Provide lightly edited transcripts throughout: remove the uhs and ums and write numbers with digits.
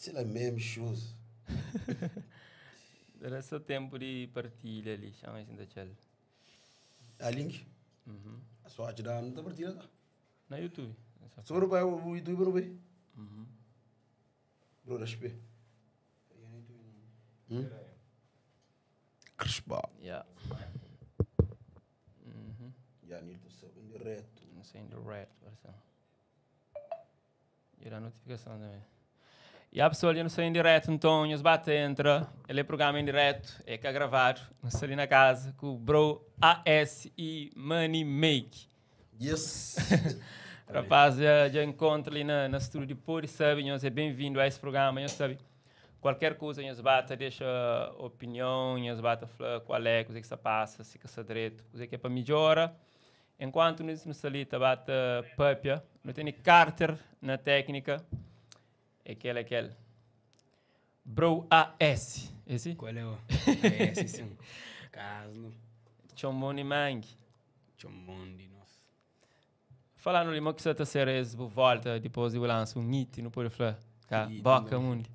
C'est la même chose. Era só tempo de partilha ali, chama assim da tchau. A link? Só te dá, não tá partilha, tá? Na YouTube. Só não vai o YouTube não vai. Bro, HP. Hum? Crespa. Yeah. Já, Nilton, só em direto. Não sei, em direto, parece. E a notificação também. E a pessoa ali não sei em direto, então, os bate entra, ele é programa em direto, é que é gravado, não sei ali na casa, com o Bro AS e Money Make. Yes. Rapaz, já encontro ali na estúdio de Pode Sabe, nós é bem-vindo a esse programa, nós sabe. Qualquer coisa, nós bata, deixa opinião, nós bata fala qual é, coisa que se passa, se que se direito, coisa que é para melhora. Enquanto nós nos ali, tá bata papia, não tem Carter na técnica, é aquele, aquele. Bro AS, esse? Qual é o? É esse sim. Caso. Chomboni Mangue. Chomboni, nossa. Falando ali, mas que você tá ser volta depois eu lanço um hit, não pode falar. Cá, boca mundo.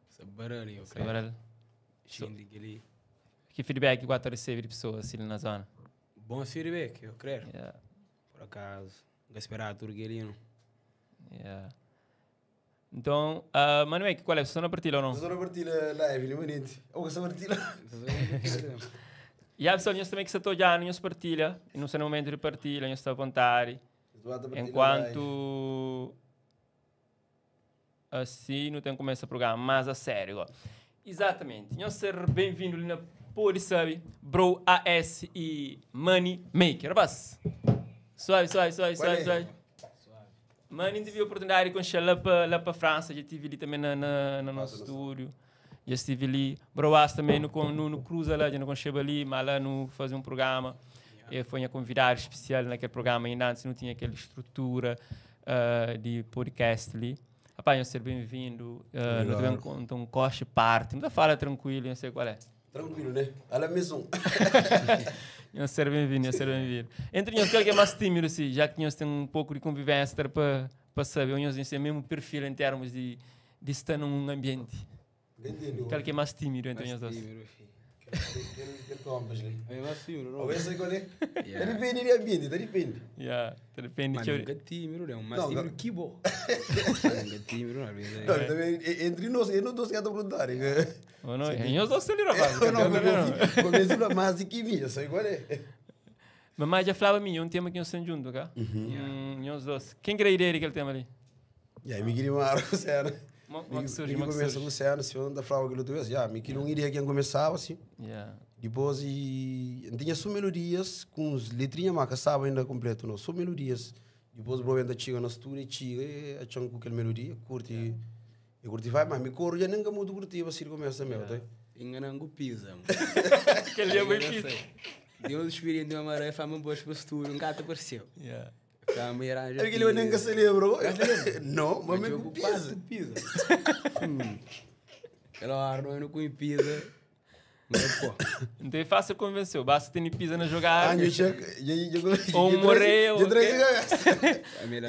Sabaralho, eu creio. Sabaralho. Xindi que ali. Que feedback que você recebe de pessoas assim na zona? Bom feedback, eu creio. Yeah. Por acaso, não esperar tudo que ali, não. Yeah. Então, Manuel, qual é? Você na partilha ou não? Você na partilha live, não é? Ou você partilha? E a pessoa também que você está já, não se partilha. E não sei no momento de partilha, não está à vontade. Enquanto assim, não tem começa o programa mais a sério. Ó. Exatamente. Nós ser bem-vindo ali na Pode Sabe, Bro AS e Money Maker. Rapaz, suave, suave, suave, suave, suave. Money tive a oportunidade de conhecer lá para a França, já estive ali também no nosso estúdio. Já estive ali. Bro AS também no Cruza lá, já não conheci ali, mas lá no fazer um programa. Eu fui a convidado especial naquele programa, ainda antes não tinha aquela estrutura de podcast ali. Rapaz, eu ser bem-vindo. Não também conta um coche parte, não fala tranquilo, não sei qual é. Tranquilo, né? Ela mesmo. Eu ser bem-vindo, eu ser bem-vindo. Entre nós, qual que é mais tímido, assim, já que nós temos um pouco de convivência para saber, nós temos o mesmo perfil em termos de estar num ambiente. Entendo. Qual que é mais tímido entre nós dois? Tímido, filho. Que compas ali. É mais tímido, não? Ou esse qual é? Depende do ambiente, depende. Yeah, depende. Mas nunca tímido, não. Mais tímido que bom. Nunca tímido, não. Não, também entre nós, eu não estou a perguntar. Não, nós dois ali, rapaz. Não, começo mais que mim, sei qual é. Mamãe já falava a mim, um tema que nós estamos juntos, tá? Nós dois. Quem queria ideia daquele tema ali? Yeah, me queria uma sério. Como surge, me começa com o Luciano, se eu não falava aquilo tu já, me queria um ideia que começava assim. Yeah. Depois e tinha só melodias com as letrinhas, mas que sabe ainda completo, não, só melodias. Depois o ainda chega na estúdio e chega e a chão com aquela melodia, curte. E curte vai, mas me coro já nunca muito curti, assim começa mesmo, tá? Enganando pisa, mano. Aquele é bem pisa. Deu uma experiência de uma maré, faz uma boa postura, um gato apareceu. Yeah. É que ele nunca se lembra. Não, mas me pisa. Pisa. Aquela hora não é com pisa. Mas pô. Então é fácil convencer, basta ter pisa na jogada. Ah, eu Ou morrer. Eu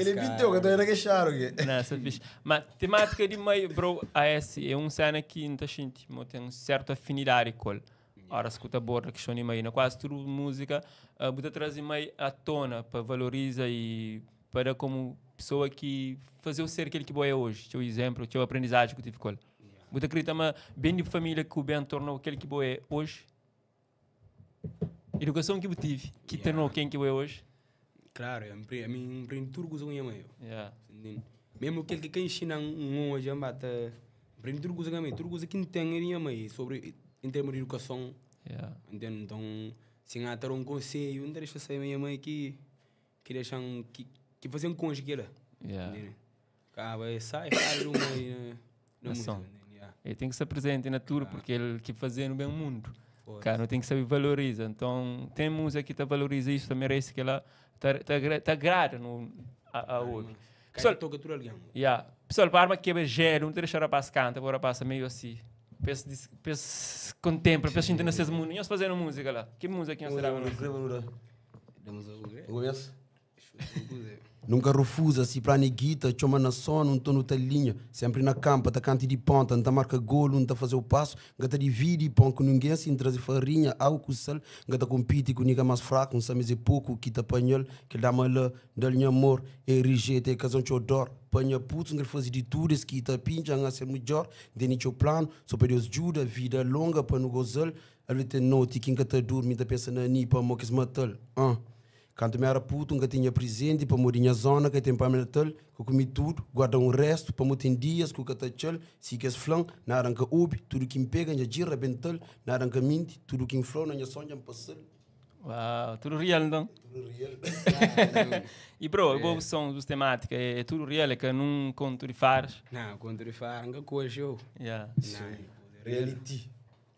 Ele pintou, que eu tô queixado. Não, essa fixe. Mas temática de meio, bro, AS é um cena que não tá gente, tem certa afinidade com ele. Ora, escuta borda, questão de meio, na quase tudo música, bota trazer meio à tona para valoriza e para como pessoa que fazer o ser aquele que boa é hoje. Teu exemplo, teu aprendizagem que eu tive com ele. Bota acredita mas bem de família que o Ben tornou aquele que boa é hoje. Educação que eu tive, que tornou quem que boa é hoje. Claro, eu aprendi tudo com a minha mãe. Yeah. Mesmo aquele que ensina um hoje, aprendi tudo com a minha mãe, tudo coisa que não tem a minha mãe sobre em termos de educação. Yeah. Entende? Então, se eu ter um conselho, não deixa sair minha mãe que deixa que fazer um cônjuge que ela. Yeah. Entende? Acaba sai fala uma na música. Yeah. Ele tem que ser presente na tudo, porque ele que fazer no bem mundo. Cara, não tem que saber valoriza. Então, tem música que tá valoriza isso, também merece que ela tá agrada no a ouvir. Pessoal, toca tudo alguém. Yeah. Pessoal, para arma quebra gelo, não deixa o rapaz canta, o rapaz meio assim. Pensa, contempla, pensa em nesses mundos. Nós fazendo música lá. Que música que nós Damos a Começo? Nunka refuza si planu é guita Txoma na sonu, nton nu ta linha Senpri na kanpa, ta kanti di ponta N ta marka golu, N ta faze-u pasu N ka ta dividi pon ku ningen Si N traze farinha, agu ku sal N ka ta konpiti ku niga más fraku N sa ma es é poku ki ta panha-l Kel dama la, N da-l nha amor E rijeta, e kaza-m txeu dor Pa nha putus, N kre faze di tudu Es ki ta pintxa, N a ser midjor N tene txeu planu, so pa Deus djuda Vida longa pa nu goza-l Alve ten noti ki N ka ta durmi N ta pensa na Ani pamô ki es mata-l, ah. Kantu mi era putu, N ka tinha prizenti Pamodi nha zona ka ten pa-mi Natal Ka kumi tudu, guarda un restu Pamo ten dias ku ka ta atxa-l Si ki es fla-m, nada N ka obi Tudu ki N pega, N dja djira rabenta-l Nada N ka minti, tudu ki N fla-u Na nha son dja N pasa-l Uau, tudu real nton? Tudu real. E bro, bo sons, bus temática é, é tudo real, é ka num conto de fadas? Não, conto de fadas nunca coxo. Yeah. Não, Reality.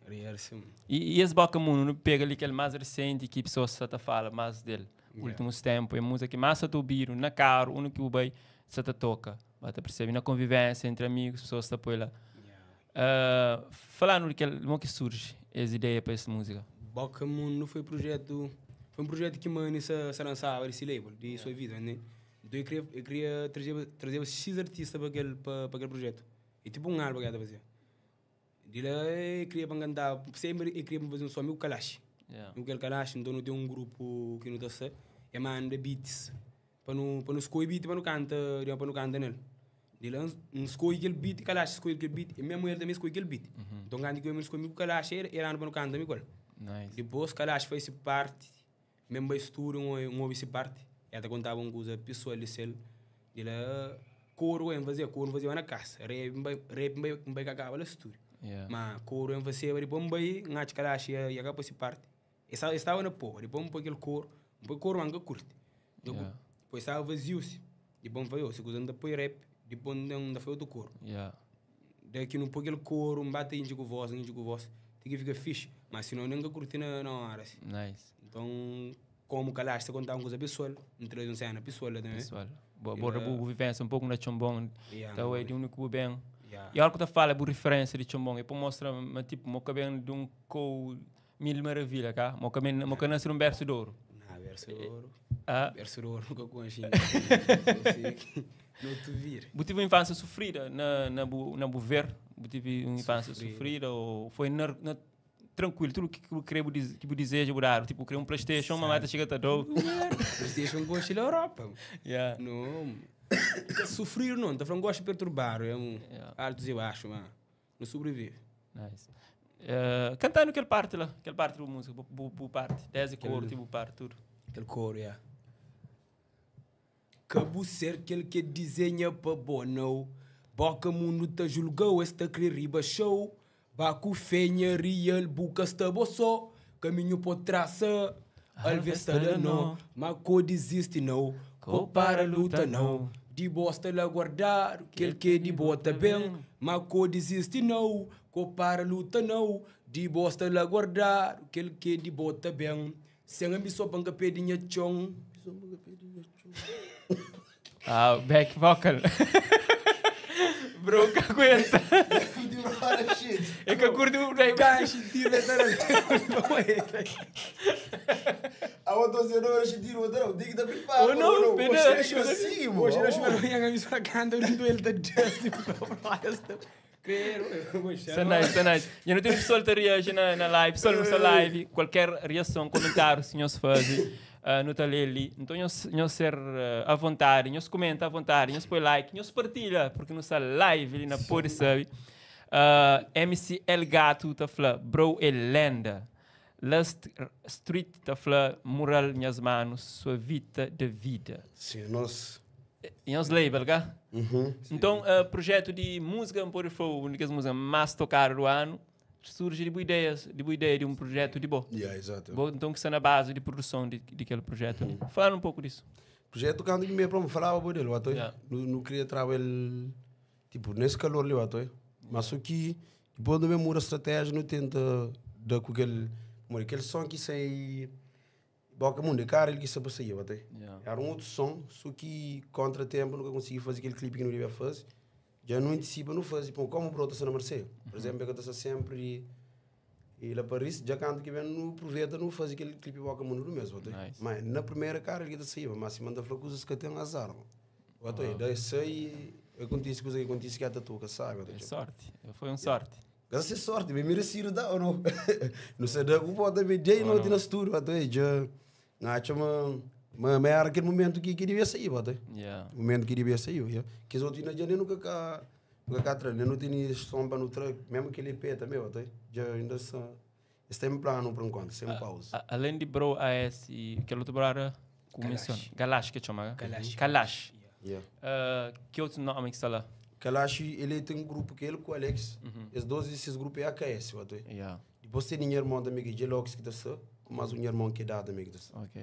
Real sim. E, e es Boca Mundo, nu pega ali kel mais recente que pessoas sa ta fala mais dele. Yeah. Últimos tempos, é música que mais sa ta ouvir na carro, onde que o bai sa ta toca. Ba ta percebe na convivência entre amigos, pessoas ta põe lá. Yeah. Falando de kel, como que surge essa ideia para essa música? Boca Mundo foi projeto, foi um projeto que Mani se, se lançava desse label, de yeah. sua vida, né? Então eu queria trazer X artistas para aquele projeto. E tipo um álbum que ela fazia. De lá eu queria para cantar, sempre eu queria fazer um som meu Kalash. Yeah. Aquele Kalash, então não tem um grupo que não tá certo, e manda beats para não escolher beat para não canta, para não canta nele. De lá não escolhe aquele beat, Kalash escolhe aquele beat, e mesmo ele também escolhe aquele beat. Então quando eu escolhi o Kalash, era para não cantar igual. Nice. Depois Kalash fez essa parte, mesmo estúdio um ouve essa parte, ela contava uma coisa pessoal de céu. De lá coro em fazer, coro fazia na casa, rap vai acaba no estúdio. Yeah. Mas coro em fazer, depois vai ngaç Kalash e acaba essa parte. Estava na porra, depois põe aquele coro, põe coro manga curte. Depois estava vazio, depois foi, se usando depois rap, depois não foi outro coro. Yeah. Daqui não põe aquele coro, um bate índico voz, tem que ficar fixe, mas senão nem curte na hora. Assim. Nice. Então, como Kalash se contar uma coisa pessoal, traz uma cena pessoal também. Pessoal. Boa, boa vivência um pouco na Tchombon. Então é de único bem. Yeah. E algo que tu fala é boa referência de Tchombon, é para mostrar, mas tipo, mo cabelo de um co mil maravilha, cá, mo cabelo, mo cabelo nascer um berço de ouro. Não, berço de ouro. Ah. Berço de ouro nunca conheci. Não te vir. Bu tive uma infância sofrida na Buver? Bu tive uma infância sofrida ou foi na tranquilo, tudo que eu queria que eu desejo mudar, tipo, queria um PlayStation, mamãe tá chegando a dor. PlayStation gosto da Europa. Yeah. Não. Sofrer não, tá falando gosto de perturbar, é um altos e baixos, mas não sobrevive. Nice. Cantando aquela parte lá, aquela parte da música, bu parte, 10 e coro, tipo parte, tudo. Aquele coro, yeah. Cabo ser aquele que desenha pa bom, não. Boca mundo tá julgou, esta querer riba show. Baku fenha real, buca está boçó. Caminho por traça, alvez está não. Mas desiste não, co para luta não. De bosta lá guardar, aquele que de bota bem. Mas desiste não, co para luta não. De bosta lá guardar, aquele que de bota bem. Sem ambição panca pedinha chão. Ah, back vocal. Bro, que aguenta. É que eu curto o rei. A outra senhora sentir o outro, diga da pipa. Ou não, pena. Assim, mano. Hoje nós vamos a missão canta o duelo da Justin. Isso é nice, isso é nice. E não tem pessoal que reage na live, pessoal na live, qualquer reação, comentário, se nós fazem. No taleli, então nós ser à vontade, nós comenta à vontade, nós põe like, nós partilha, porque nossa live ali na Pode Sabe. MC El Gato tá falando, bro é lenda. Last Street tá falando, moral minhas manos, sua vida de vida. Sim, nós. E nós label, cá? Uhum. Então, projeto de música, pode foi a única música mais tocada do ano. Surge de boas ideias, de boa ideia de um projeto de boa. Yeah, exato. Bom, então que está na base de produção de aquele projeto. Uhum. Falar um pouco disso. Projeto que ando me para falava por ele, ato. Yeah. Não queria trazer tipo nesse calor ali, ato. Mas o que depois do mesmo estratégia não tenta dar com aquele, aquele som que sai boca mundo, cara, ele que sabe sair, ato. Yeah. Era um outro som, só que contra tempo nunca consegui fazer aquele clipe que não devia fazer. Já não antecipa, não faz. Tipo, como o brota na Mercedes. Por exemplo, eu estou sempre... E la Paris, dja kantu ki ben nu proveta nu faze kel clipe Boka Mundu do mesmo, até. Nice. Mas na primeira cara ele que ta saíba, mas se manda fla coisas que tem azar. Até, daí sai, acontece coisa que acontece que até toca, sabe? É sorte. Foi um sorte. Mas é sorte, bem merecido dá ou não? Não sei da culpa também, dia e noite no estúdio, até já. Não acho mas mas era aquele momento que devia sair, até. Yeah. Momento que devia sair, yeah. Que os outros não já nem nunca cá, nunca cá atrás, nem não tinha som para no truck, mesmo que ele pé também, até. Já ainda só está em plano por enquanto, sem pausa. Além de Bro AS e aquele outro brother que menciona. Galash que chama. Kalash. Kalash. Yeah. Que outro nome que está lá? Kalash, ele tem um grupo que ele com o Alex, esses dois, esses grupos é AKS, até. Yeah. Depois tem um irmão também que é Gelox que está só, com mais um irmão que dá também que está só. Ok.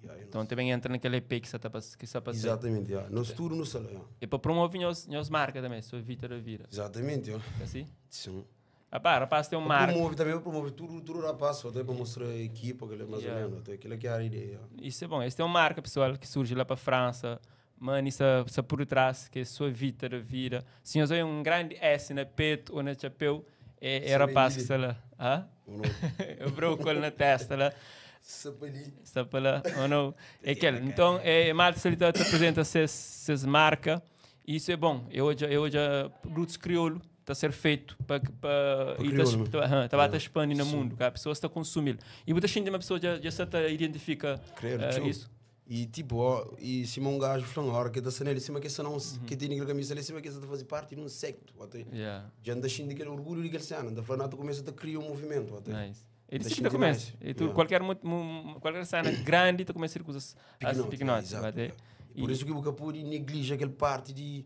Yeah, eu Então também entra naquele EP que está que está passando. Exatamente, yeah. No estudo no salão. Yeah. E para promover minhas marcas também, sua vida da vida. Exatamente, yeah. Assim? Sim. Rapaz, rapaz tem uma marca. Promove também, promove tudo, tudo rapaz, até para mostrar a equipa, aquilo é mais Yeah. ou menos, até aquilo que é a ideia. yeah. Isso é bom. Esse tem uma marca, pessoal, que surge lá para a França. Mano, isso é por trás, que é sua vida da vida. Se nós olhamos um grande S na peito ou na chapéu, é rapaz que está lá. Hã? Ou não? Eu brócolis na testa lá. Sapali. Está para lá, ou não? É aquele. Então, é, Malta Solidariedade te apresenta essas marcas. E isso é bom. Eu hoje, produtos crioulo está a ser feito para e crioulo, está tá, tá expandindo no mundo, que a pessoa está a consumir. E muita gente, uma pessoa já se tá identifica Creio, eh, tio. isso. E tipo, ó, e se um gajo falando, a hora que está sendo ele, cima que essa não, que tem aquela camisa ali, cima que essa faz parte de um secto, até. Yeah. Já anda cheio daquele orgulho de que ele se anda, falando, tu começa a criar um movimento, até. Nice. Ele Tá sempre cheio começa. demais. E tu, Yeah. qualquer cena grande, tu começa a ir com as Pequenote, pequenotes. exato, vai ter. E por isso que o Capuri neglige aquela parte de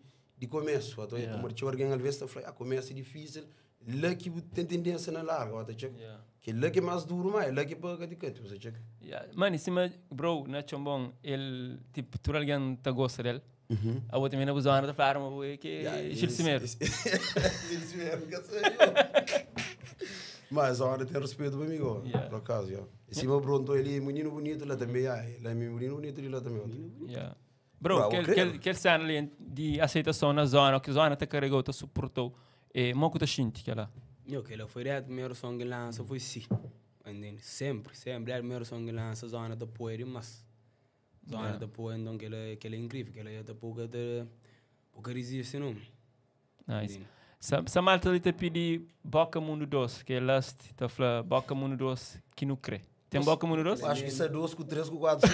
começo. Até Yeah. como tinha alguém às vezes tá falando, ah, começo é difícil, lá que tem tendência na larga, até check. Yeah. Que lá que é mais duro, mas lá que paga de que, você check. Yeah. Mano, em cima, bro, na Chombom, ele, tipo, tu alguém te gosta dele. A outra menina usando, tá falando, que é esse mesmo. Esse mesmo, que sei eu. Mas a hora tem respeito para mim, ó, Yeah. por acaso, yeah. Em cima, pronto, ele é menino bonito lá também, ah, ele é menino bonito lá também. ó. Yeah. Bro, Bro, aquele, eu creio. aquele, aquele cena ali de aceitação na zona, que a zona te carregou, te suportou, é moco te sente que ela. Meu, que ela foi o primeiro som que lança foi sim. Entende? Sempre, sempre. É o primeiro som que lança, zona de apoio, mas. Zona Yeah. de apoio, então, que ela é incrível, que ela é de pouca de. Pouca resiste, não. Nice. Entende? Sa malta ali te pedi Boca Mundo Doce, que é last, tá falando Boca Mundo Doce que não crê. Tem Boca Mundo Doce? Eu Acho que isso é 2 com 3 com 4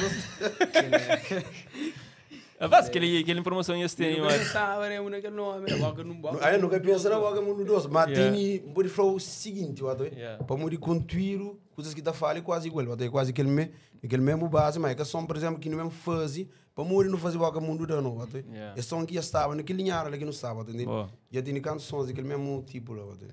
Ah, aquele, aquele informação ia ter, Eu mas. pensava, né, naquele nome, boca não boca. Aí eu nunca penso na boca mundo doce, mas Yeah. tem um pode falar o seguinte, eu até. Yeah. Para me contuir, coisas que tá falando quase igual, até quase aquele mesmo base, mas é que são, por exemplo, que no mesmo fase, para morrer não fazer boca mundo dano, até. Yeah. É som que já estava naquele linhar ali que não estava, entendeu? Boa. Já tem canções daquele mesmo tipo lá, até.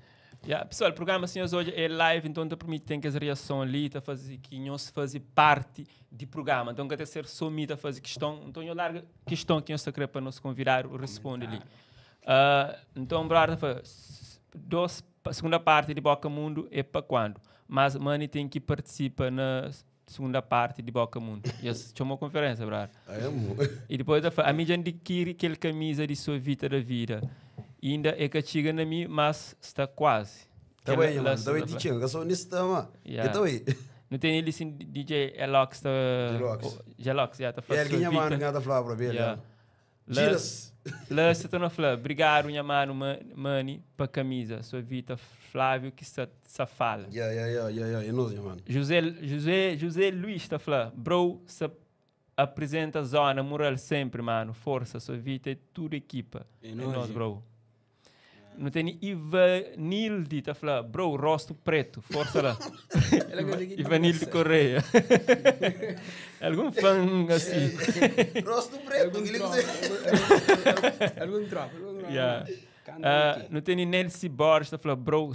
Yeah, pessoal, o programa assim hoje é live, então te permite tem que as reação ali, tá fazer que nós fazer parte do programa. Então, quer ser só mim, tá fazer questão. Então, eu largo questão que nós tá querendo para nos convidar, responde ali. Então, brother, tá dos, segunda parte de Boca Mundo é para quando? Mas Mani tem que participar na segunda parte de Boca Mundo. E essa chamou conferência, brother. Aí é mo. E depois ela fala, a mídia adquire aquele camisa de sua vida da vida. Ainda é que chega na mim, mas está quase. Tá Que bem, ela- mano, ela- tá bem, ela- teaching, que só nisso tá, mano. Yeah. Então aí. Não tem ele assim, DJ Elox. Tá, Elox. Gelox, yeah, tá É falando ele que sua minha mano vida. que tá falando para ele. Yeah. Giras. Lá você tá na falando, obrigado, minha mano, mani, pra camisa. Sua vida, Flávio, que sa, sa fala. Yeah, é nós, mano. José Luiz tá falando, bro, se apresenta a zona, moral sempre, mano. Força, sua vida é tudo equipa. É É nóis, nóis, bro. Não tem Ivanilde, tá falando, bro, rosto preto, força lá. Ela quer dizer que- Ivanilde Correia. Algum fã assim. Rosto preto, que ele Algum dizer. tropa, algum tropa, algum tropa. Yeah. Canta aqui. Não tem Nelson Borges, tá falando, bro,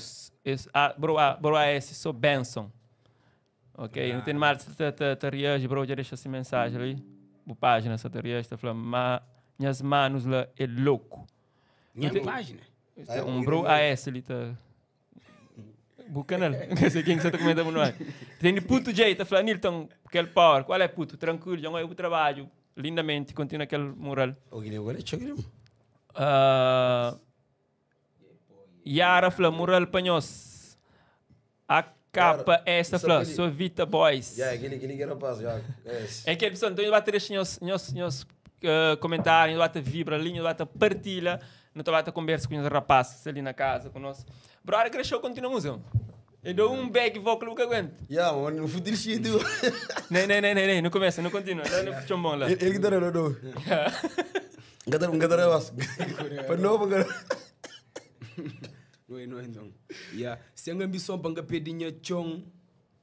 bro, bro AS, sou Benson. Ok, não tem mais, tá reage, bro, já deixa essa mensagem ali. O página, essa reage, tá falando, ma, minhas manos lá é louco. Minha tem- página. Ah, é, Um o bro Guilherme. AS ali tá. O canal, não sei quem que você tá comentando no ar. Tem de puto J, tá falando, Nilton, aquele power, qual é puto? Tranquilo, já é o trabalho, lindamente, continua aquele mural. O Guilherme, agora é Guilherme. Yara fala, mural panhos. AKS ta fla, Suavita Boys. Yeah, aquele, aquele que era rapaz, já. É aquele pessoal, então vai ter nhos, nhos, nhos uh, comentário, vai ter vibra ali, vai ter partilha, não vai ter conversa com os rapazes ali na casa conosco. Brother, cresceu, continua música. Eu dou um back vocal que aguento. Yeah, mano, não fui dirigido. Nem, nem, nem, nem, não começa, não continua. Lá no chombom lá. Ele que tá não, não. Gadar, gadar, para novo, cara. Não é, não é, então. Yeah. Sem ambição para pedir minha chão.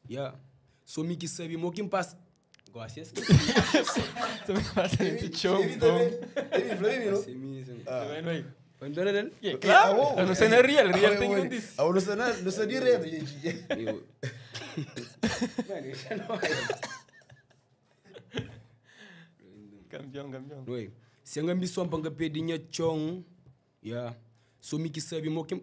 Yeah. Sou mi que sabe, mo quem passa. Gosta desse? Sou mi que passa de chão. Ele também. Ele não? Não é. Claro, eu não sei na real, real tem que dizer. Eu não sei na, não sei direito, gente. Eu. Mano, isso não é. Campeão, campeão. Não é. Sem ambição para pedir minha chão. Yeah. Sou mi que sabe, mo quem.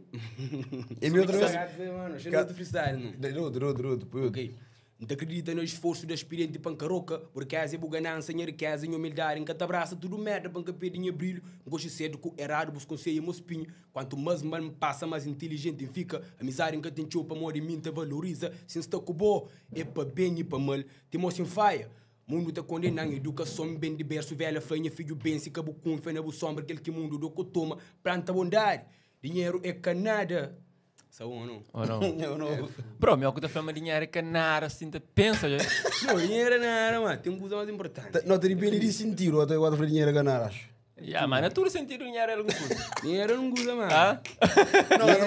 E mi outra vez. Mano, já não freestyle, não. Outro, outro, outro. Ok. Não acredita no esforço da experiente pancaroca, porque é boa ganância, minha riqueza, minha humildade, em abraça tudo merda, panca pedinha brilho, gosto cedo com errado, busco conselho, meu espinho. Quanto mais mal me passa, mais inteligente fica. Amizade em que tem chupa, amor em mim te valoriza. Se está com boa, é pa bem e pa mal. Te sem faia. Mundo te condenando, educação bem de berço, velha fanha, filho bem, se cabo com fé na sombra, aquele que mundo do que toma, planta bondade. Dinheiro é canada. Sabe ou não? Ou não? Não, não. Bro, meu que tá falando dinheiro é canara, assim, te pensa, já. Não, dinheiro é nada, mano. Tem um coisa mais importante. Não, tem depende de sentido, até agora dinheiro é canara, acho. Yeah, mano, é tudo sentido dinheiro é alguma coisa. Dinheiro não usa, mano. Ah?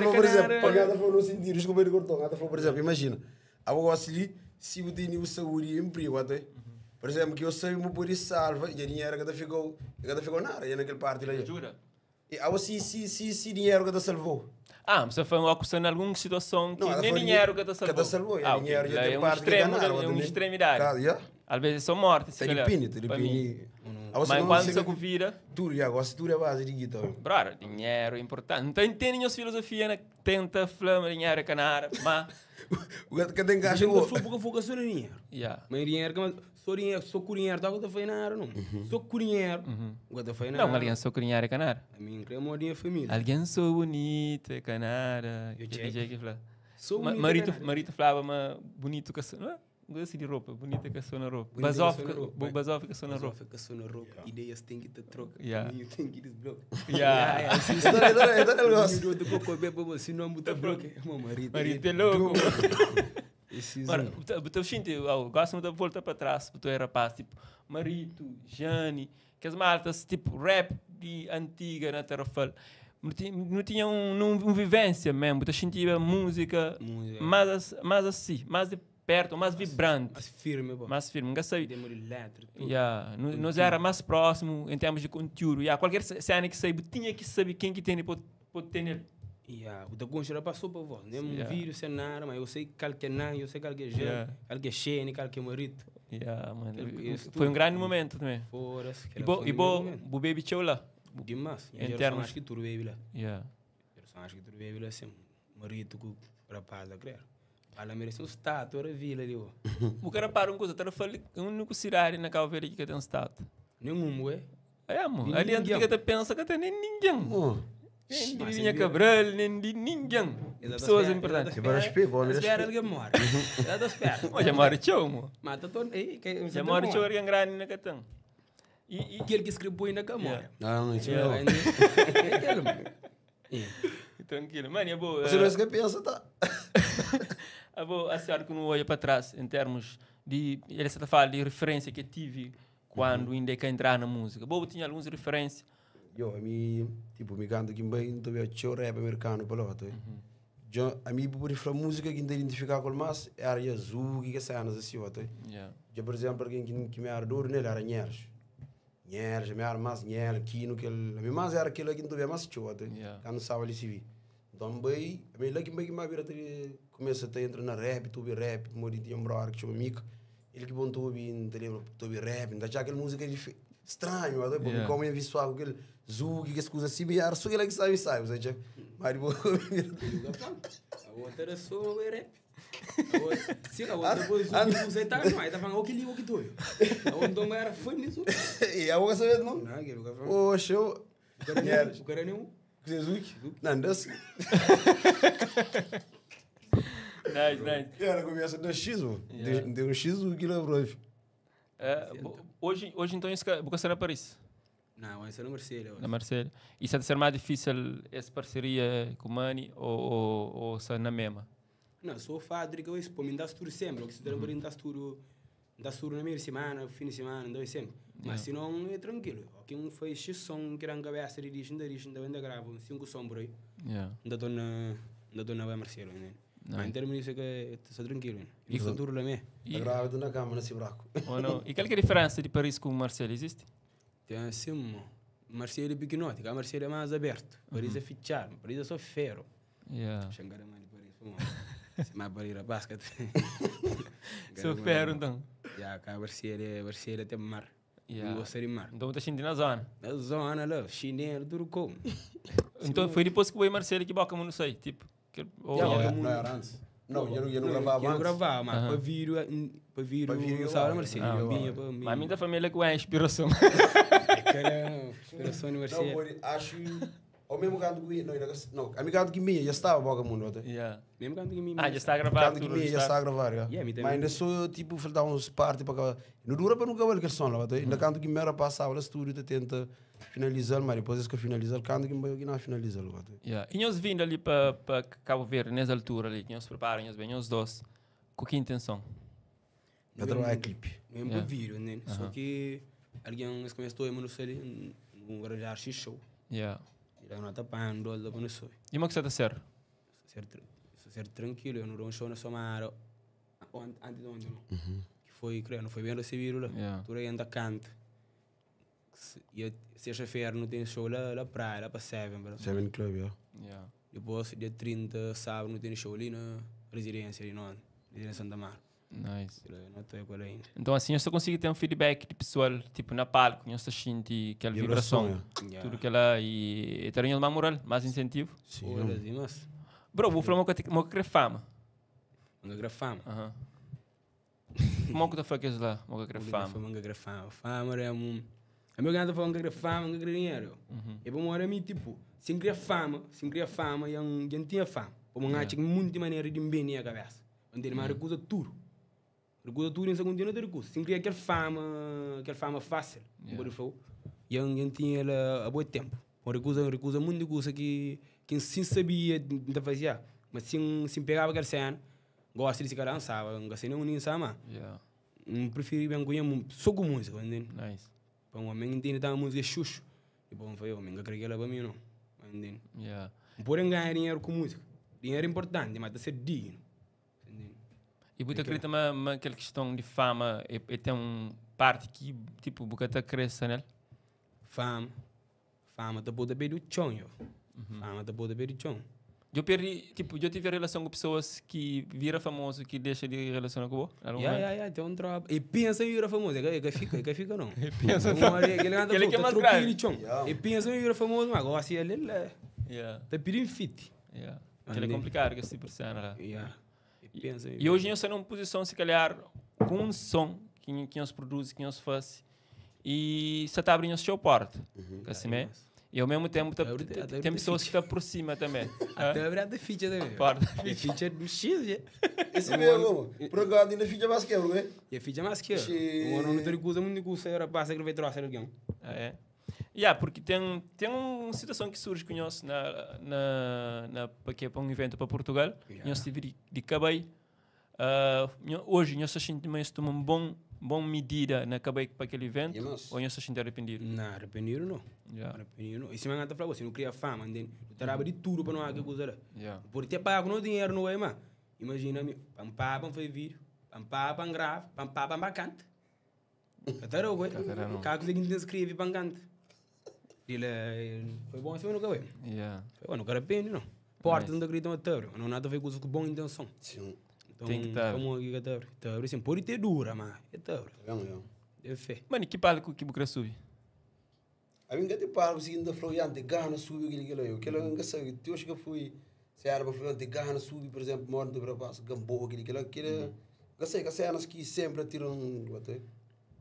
Não, por exemplo, pagada falou no sentido, desculpa ele cortou, gata falou, por exemplo, imagina, a gosto ali, se você tem saúde e emprego, até. Por exemplo, que eu sei, eu por isso salva, e dinheiro que ficou, que ficou nada, e naquele parte lá. Jura? E se se dinheiro que te salvou. Ah, mas você foi uma acusando em alguma situação que nem dinheiro que te salvou. Que te salvou, ah, dinheiro okay. já tem é um parte extremo, que é uma extremidade. Yeah. Às vezes são mortes, se calhar. Depende, depende. Mas quando você vira... Tudo, já, gosto tudo é base de guitarra. Brother, dinheiro é importante. Não tem nenhuma filosofia, né? Tenta, flama, dinheiro é canara, mas... O gato que tem caixa... Eu sou pouca focação no dinheiro. Yeah. Mas dinheiro, só dinheiro, só com dinheiro, tá com nada, não. Só com dinheiro, o faz nada. Não, alguém só com dinheiro é canara. A mim, crê uma família. Alguém sou bonito é canara. Eu DJ que fala. Sou bonito. Marito, marito falava, mas bonito que sou, não é? Gosto de roupa, bonita que sou na roupa. Basófica, basófica sou na roupa. Basófica sou na roupa. Ideias tem que te troca. Yeah. Tem que desbloquear. Yeah. Se não botar bloco, meu marido. Marido é louco. Mano, eu sinto, eu gosto muito de voltar para trás, porque eu era rapaz, tipo, Marito, Jane, que as maltas, tipo, rap de antiga na Tarrafal. Não tinha um vivência mesmo, eu sentia música mais, mais assim, mais de perto, mais vibrante. Mais firme, pô. Mais firme, nunca sei. Letra, tudo. Yeah. Nós era mais próximo em termos de conteúdo. Yeah. Qualquer cena que saiba, tinha que saber quem que tem para ter nele. Yeah. O da Goncha passou para vós. Nem um vídeo, sem nada, mas eu sei qual que é não, eu sei qual que é Jean, qual que é Shane, qual que é Marito. Yeah, mano. Foi um grande momento também. Foda-se. E bo, o baby show lá. Demais. Em termos... Acho que tudo baby lá. Yeah. Acho que tudo baby lá, assim. Marito com o rapaz lá, creio. Ela merece um estátua, era vila ali, ó. O cara para uma coisa, tá falando, a única cidade na Cabo Verde que tem um estátua. Nenhum, ué. É, amor. Ali antes que te pensa que tem nem ninguém. Nem de Linha Cabral, nem de ninguém. Pessoas importantes. É para respeito, bom, Espera alguém morre. Ela espera. Mas já morre tchau, amor. Mata todo. Já morre tchau, alguém grande na Catão. E aquele que escreveu ainda que morre. Não, isso não. É aquele, mano. Tranquilo. Mano, é boa. Você não é que pensa, tá? A boa, a senhora que não olha para trás em termos de. Ele está falando de referência que eu tive quando ainda que entrar na música. Boa, tinha algumas referências. Eu, a mim, tipo, me canto aqui bem, então eu tinha rap americano para lá, tá? A mim, por exemplo, a música que identificar com mais era Yazoo, que cenas assim, tá? Já, por exemplo, alguém que me era duro nele era Nheres. Nheres, me era mais Nheres, Kino, que ele, a mim mais era aquilo que não tinha mais tio, tá? Quando sabe ali se vi. Então, bem, a mim lá que bem que mais vira começa a entrar na rap, tu rap, mori tinha um brother que chama Mico, ele que bom tu tu rap, então já aquela música estranho, até porque como eu vi só aquele zug, que coisas assim, era só ele que sabe, sabe, seja, mas tipo, a outra era só o rap. Sim, a outra depois o tá, mas tá falando o que li o que tu. A outra não era foi nisso. E a outra sabe não? Não, que eu Oxe, eu o cara nenhum. Zug? Não, das. Nice, nice. Era começa da X, bro. Tem um X aqui lá, bro. Eh, hoje, hoje então, isso que você na Paris? Não, essa é na Marselha. Na Marselha. E se ser mais difícil essa parceria com o Mani ou, ou, ou se na mesma? Não, sou fadri que eu isso, pô, me dá tudo sempre. O que se der para dá tudo, dá tudo na meia semana, fim de semana, dá sempre. Mas se não, é tranquilo. O que um faz X som que era na cabeça de diz, ainda diz, ainda ainda gravo, cinco som por aí. Ainda estou na, ainda estou na Marselha, né? Mas em termos disso é que estou tranquilo, né? E sou duro lá mesmo. E, Grava na cama, nesse buraco. ou não? E qual que é a diferença de Paris com Marselha? Existe? Tem assim, mano. Marselha é pequenote, cá Marselha é mais aberto. Paris é fechado, Paris é só ferro. Yeah. Xangara mais de Paris, pô. Se mais Paris, rapaz, que Sou ferro, então. Já, cá Marselha, Marselha tem mar. Yeah. Não gosto de mar. Então está sentindo na zona. Na zona lá, chinelo, tudo como. Então foi depois que o Marselha que boca não sei, tipo. Que, ou, Yeah, Não, yeah. era- não era antes. Não, eu não gravava Eu não antes. gravava, mas para vir, para vir, Para vir, eu sabe, lá, Marselha, ah, vinha para mim. Mas a minha família que é a inspiração. Aquela inspiração de Não, Marselha. pô, acho... Ao mesmo canto que... Não, não, a minha canto que minha já estava boca mundo até. yeah. Mesmo canto que mim. Ah, já está a gravar Canto que tudo. minha já está a gravar, já. Yeah, mim também. Mas ainda sou, tipo, faltava uns partes para acabar. Não dura para nunca ver que som lá, até. Ainda canto que minha passava no estúdio, te tenta finalizar, mas depois que finalizar, canto que que não finaliza, lá, até. Yeah. E nós vindo ali para Cabo Verde, nessa altura ali, que nós preparam, nós bem, nós dois, com que intenção? Eu trabalho clipe. Mesmo para vir, né? Só que alguém se começou a não sei, um arranjar X show. Yeah. E lá não tá pagando, lá para não sei. E como é que você está a ser? Ser, ser tranquilo, eu não dou um show na Somara, antes de ontem, não. Que foi, creio, não foi bem recebido lá. Yeah. Tudo aí anda canta. E a sexta-feira não tem show lá, lá praia, lá para Seven, bro. Seven Club, já. Yeah. Depois, dia 30, sábado, não tem show ali na residência, ali não, residência Santa Mar. Nice. Eu não estou com ela ainda. Então assim, eu só consigo ter um feedback de pessoal, tipo, na palco, eu só senti aquela vibração, Vibração, Yeah. tudo que ela e, e teria mais moral, mais incentivo. Sim. Olha, assim, mas, Bro, vou falar uma coisa, uma que fama. manga grafama. Aham. Como é que tu fazes lá? Uma que fama. Manga grafama. Fama é um... A meu ganho fala manga fama, manga dinheiro. E bom, era mim, tipo, sem criar fama, sem criar fama, eu não tinha fama. Como um acho que muita maneira de me a cabeça. Onde ele me recusa tudo. Recusa tudo em segundo não te recusa. Sem criar aquela fama fácil, como ele falou. E eu não tinha ela há bom tempo. Bom, recusa, recusa muita coisa que que sim sabia de fazer, mas sim sim pegava aquela cena. Gosta de se cara sabe, não gosta nem nem sabe. Yeah. Não prefiro bem com só com música, entende? Nice. Para um homem entende tá música xuxo. E bom, foi homem, não creio que ela para mim não. Entende? Yeah. Não pode ganhar dinheiro com música. Dinheiro é importante, mas tem que ser digno. Entende? E você acredita ma, ma aquela questão de fama e, e tem um parte que tipo você cresce nela? Fama. Fama tá pode beber do chão, yo. Fama tá pode beber do chão. Eu perdi, tipo, eu tive relação com pessoas que vira famoso que deixa de relacionar com você. Yeah, yeah, yeah, tem um trabalho. E pensa em virar famoso, é que fica, é que fica não. E pensa- Ele anda Aquele que é mais grave. E pensa em virar famoso, mas agora assim ele é Yeah. tá pedindo fit. Yeah. Aquilo é complicado que esse tipo de cena lá. Yeah. E pensa em E hoje eu estou numa posição, se calhar, com um som que, que nós produz, que nós faz, e você está abrindo o seu porta. Assim, é? E ao mesmo tempo tá, Abre- tem, abre tem a pessoas que ficha. te aproximam também. Até abrir a ficha também. Porta. E ficha de X, yeah. Esse mesmo, por acaso ainda fica mais quebro, né? E a ficha mais que eu. Sim. Um ano não tem recusa, muito recusa, era passa que vai trouxe alguém. Ah, é? Yeah, porque tem, tem uma situação que surge com nós na, na, na, para que é para um evento para Portugal. Yeah. Nós tive de, de Cabei. Hoje, nós sentimos que uma bom, bom medida na Cabei para aquele evento. E nós? Ou nós se sente arrependido? Não, arrependido não. Yeah. Arrependido não. E se me engano, falou, você não cria fama, entende? Eu trabalho de tudo para não haver coisa lá. Yeah. Por ter pago no dinheiro não é, mano. Imagina, pam pá, pam foi vídeo, pam pá, pam grave, pam pá, pam bacante. Catarão, ué. Catarão. Cá que você escreve pam cante. Ele foi bom assim, mas nunca foi. Yeah. Foi bom, nunca arrepende, não. Porta não acredita no tauro. Não nada a ver com boa intenção. Sim. Então, Tem que tá. Como aqui que tauro? Tauro, assim, pode ter dura, mas é tauro. Tá vendo, já? É fé. Mano, que palco que você subir? A mim que te paro, seguindo da floreante, gana subi aquele que eu. Aquele eu nunca sabe. Eu acho que fui, se era para floreante, gana subi, por exemplo, moro do rapaz, gamboa, aquele que aquele. Eu sei que as cenas que sempre tiram, até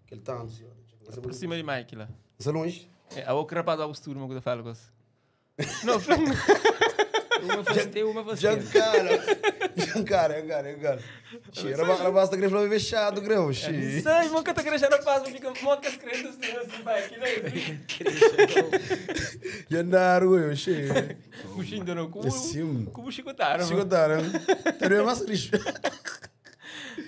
aquele tanto, assim, ó. Por cima de Mike lá. Você longe? É, a outra rapaz ao estúdio, mas eu falo com você. Não, fala. Uma faz uma faz Giancarlo. Giancarlo, Giancarlo, Giancarlo. Xi, rapaz, tá querendo falar fechado, grão, xi. Sei, nunca tá querendo rapaz, fica moca escrevendo assim, assim, vai, aqui daí. Giancarlo, eu, xi. Puxindo, não, como, Sim. como chicotaram. Chicotaram. Teria mais lixo.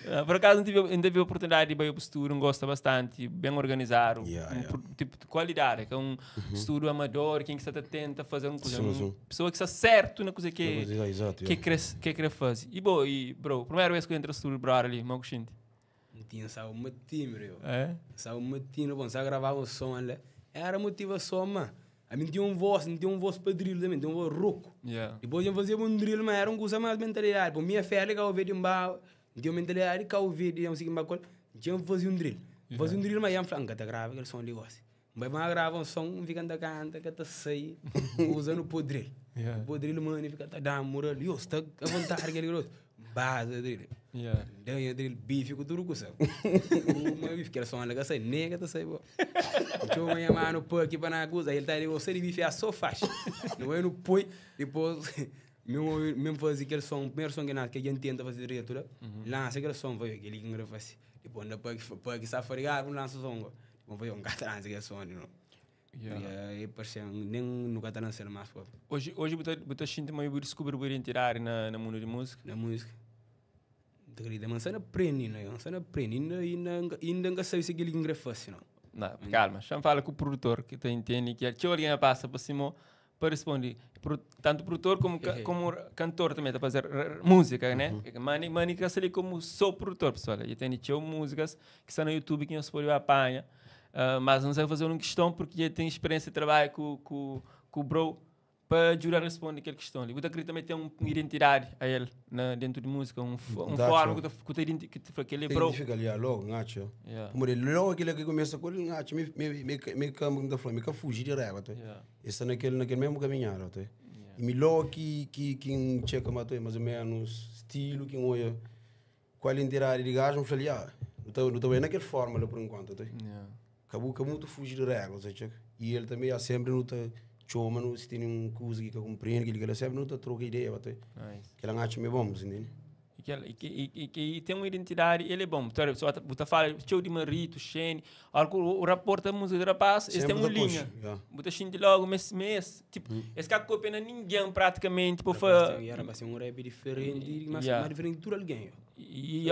Ah, por acaso, não tive, ainda tive a oportunidade de ir para o estúdio, gosto bastante, bem organizado, Yeah, um yeah. tipo de qualidade, que é um estúdio amador, quem que está tenta fazer uma coisa, Sim, um, sim. pessoa que está certo na coisa que Exato, que cresce, que quer fazer. E bom, e bro, primeira vez que eu entro no estúdio, bro, ali, mão coxinte. Não tinha só uma timbre, eu. É? Só uma timbre, bom, só gravava um som ali. Era motivação, mano. A mim tinha um voz, não tinha um voz para drill também, tinha um voz rouco. Yeah. Depois eu fazia um drill, mas era um coisa mais mentalidade. Pô, minha fé era que eu de embaixo, tinha uma mentalidade que eu vi de não sei que coisa. Tinha fazer um drill. Fazia um drill, mas ia falar, tá grave aquele som ali, gosto. Mas vai gravar um som, fica canta, canta, canta, sai, usando o drill. Yeah. O drill, mano, fica tá dando moral. E eu, está à vontade aquele grosso. Base drill. Yeah. Danha drill, bife com tudo coisa. Uma bife, que era som ali, que sai, nega, tá sai, pô. Então, minha mano, pô, aqui para na coisa, ele tá ali, você de bife é só faixa. Não é no põe, depois, mesmo, mesmo fazer aquele som, o primeiro som que nós, que a gente tenta fazer direito, né? Lança aquele som, vai, aquele que grava assim. Depois, anda para que está farigado, lança o som. Depois, vai, um gato lança aquele som, não. Yeah. E aí, parecia, nem nunca tá lançando mais, pô, Hoje, hoje, você sente mais descobrir a identidade na, na mundo de música. na música. Tá querido, mas você não aprende, né? Você não aprende, ainda, ainda, ainda não sabe se aquele que grava assim, não. Não, calma, já fala com o produtor que tu entende que tinha alguém passa por cima para responder. Tanto produtor como, como cantor também, tá fazer música, né? Mani, mani que ali como sou produtor, pessoal. E tem tinha músicas que estão no YouTube que não se pode apanhar, mas não sei fazer uma questão porque tem experiência de trabalho com o bro para ajudar a responder aquela questão ali. Você acredita também tem uma identidade a ele na, dentro de música, um, um Dá, forma tio. que tu que ele é bro. Identifica ali, logo, ngacho. Yeah. Como ele logo aquele que começa com ele, ngacho, me me me me camo da flor, me que fugir de raiva, tá? Yeah. Está naquele mesmo caminhar, tá? E me logo que checa matou, mais ou menos estilo que olha qual a identidade de gajo, me falei, ah, não tô bem naquela fórmula por enquanto, tá? Yeah. Acabou que muito fugir de regras, tá? E ele também ah, sempre não tá chama, não se tem um coisa que compreende, que ele sempre não tá troca ideia, tá? Nice. Que ela acha meio bom, entende? E que, e, que, e, que, e tem uma identidade, ele é bom. Tu só você fala, show de Marito, Shane, o, o rapport da música do rapaz, eles têm Sempre uma dá linha. puxo, yeah. Você sente logo, mês, mês. Tipo, esse cara copia ninguém praticamente. Tipo, fa, Era para ser um rap diferente, mas Yeah. mais diferente de tudo alguém. ó. e, e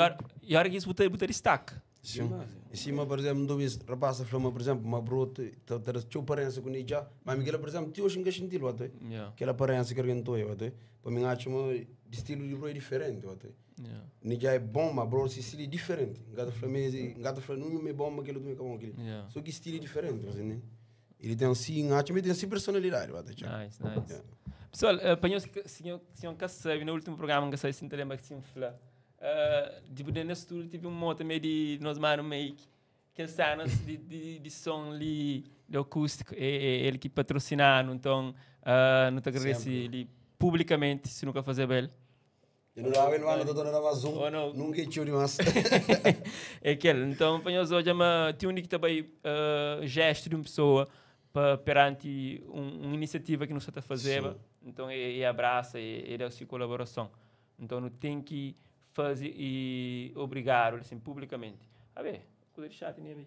a hora que isso você destaque. Sim. Demais, Em cima, por exemplo, não vezes rapaz fala, por exemplo, uma broto, tá tá tinha aparência com ele já, mas aquela, por exemplo, tinha hoje em sentido, até. Yeah. Aquela aparência que alguém tem, até. Para mim acho uma estilo de bro é diferente, até. Yeah. Nem já é bom, mas bro, esse estilo é diferente. Engata flamese, engata fla não é bom, mas aquele outro é bom aquele. Yeah. Só que estilo é diferente, você entende? Ele tem assim, acho que tem assim personalidade, até. Nice, nice. Pessoal, para nós que senhor senhor que sabe, no último programa que sai se lembra que se fala. Tipo, nesse estúdio tive um moto meio de nós mano meio que cenas de som ali, de acústico, é, é ele que patrocinaram, então não te agradeço ele publicamente se nunca fazer bem. Eu não dava, não não dava mais um, Oh, não. nunca tinha demais. É aquele. Então, para nós hoje, é uma, tem um que também gesto de uma pessoa pa, perante uma iniciativa que nós está a fazer. Então, e abraça e dá sua colaboração. Então, não tem que fazer e obrigar, assim, publicamente. A ver, coisa de chat, né, bem?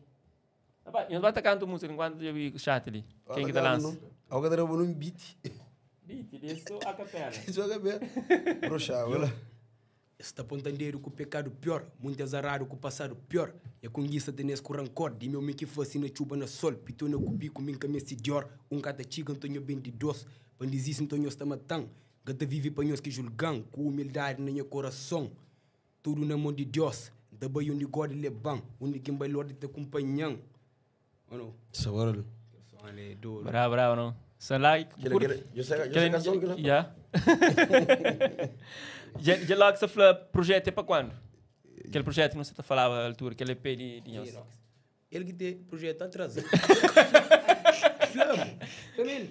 Rapaz, nós vai tocar música enquanto eu vi o chat ali. Quem que tá lança? Algo que num beat. Beat, ele é só a capela. Isso é bem. Broxa, olha. Está apontando com o pecado pior, muito azarado com o passado pior. E a conquista tem esse com rancor, de meu que fosse na chuva na sol, pitou na cubico, minha cabeça de or, um cata chica, Antônio bem de doce, pandizisse Antônio está matando, gata vive para nós que julgam, com humildade na meu coração, tudo na mão de Deus, da baia onde God levan, onde quem vai Lord te acompanham. Ou não? Sabor. Só ali é duro. Bravo, bravo, não? Só like, curte. Eu sei, eu sei a canção que lá. Yeah. Já logo você falou, projeto é para quando? Aquele projeto que você tá falava à altura, aquele EP de nós. Ele que tem projeto atrasado. Flamo, família.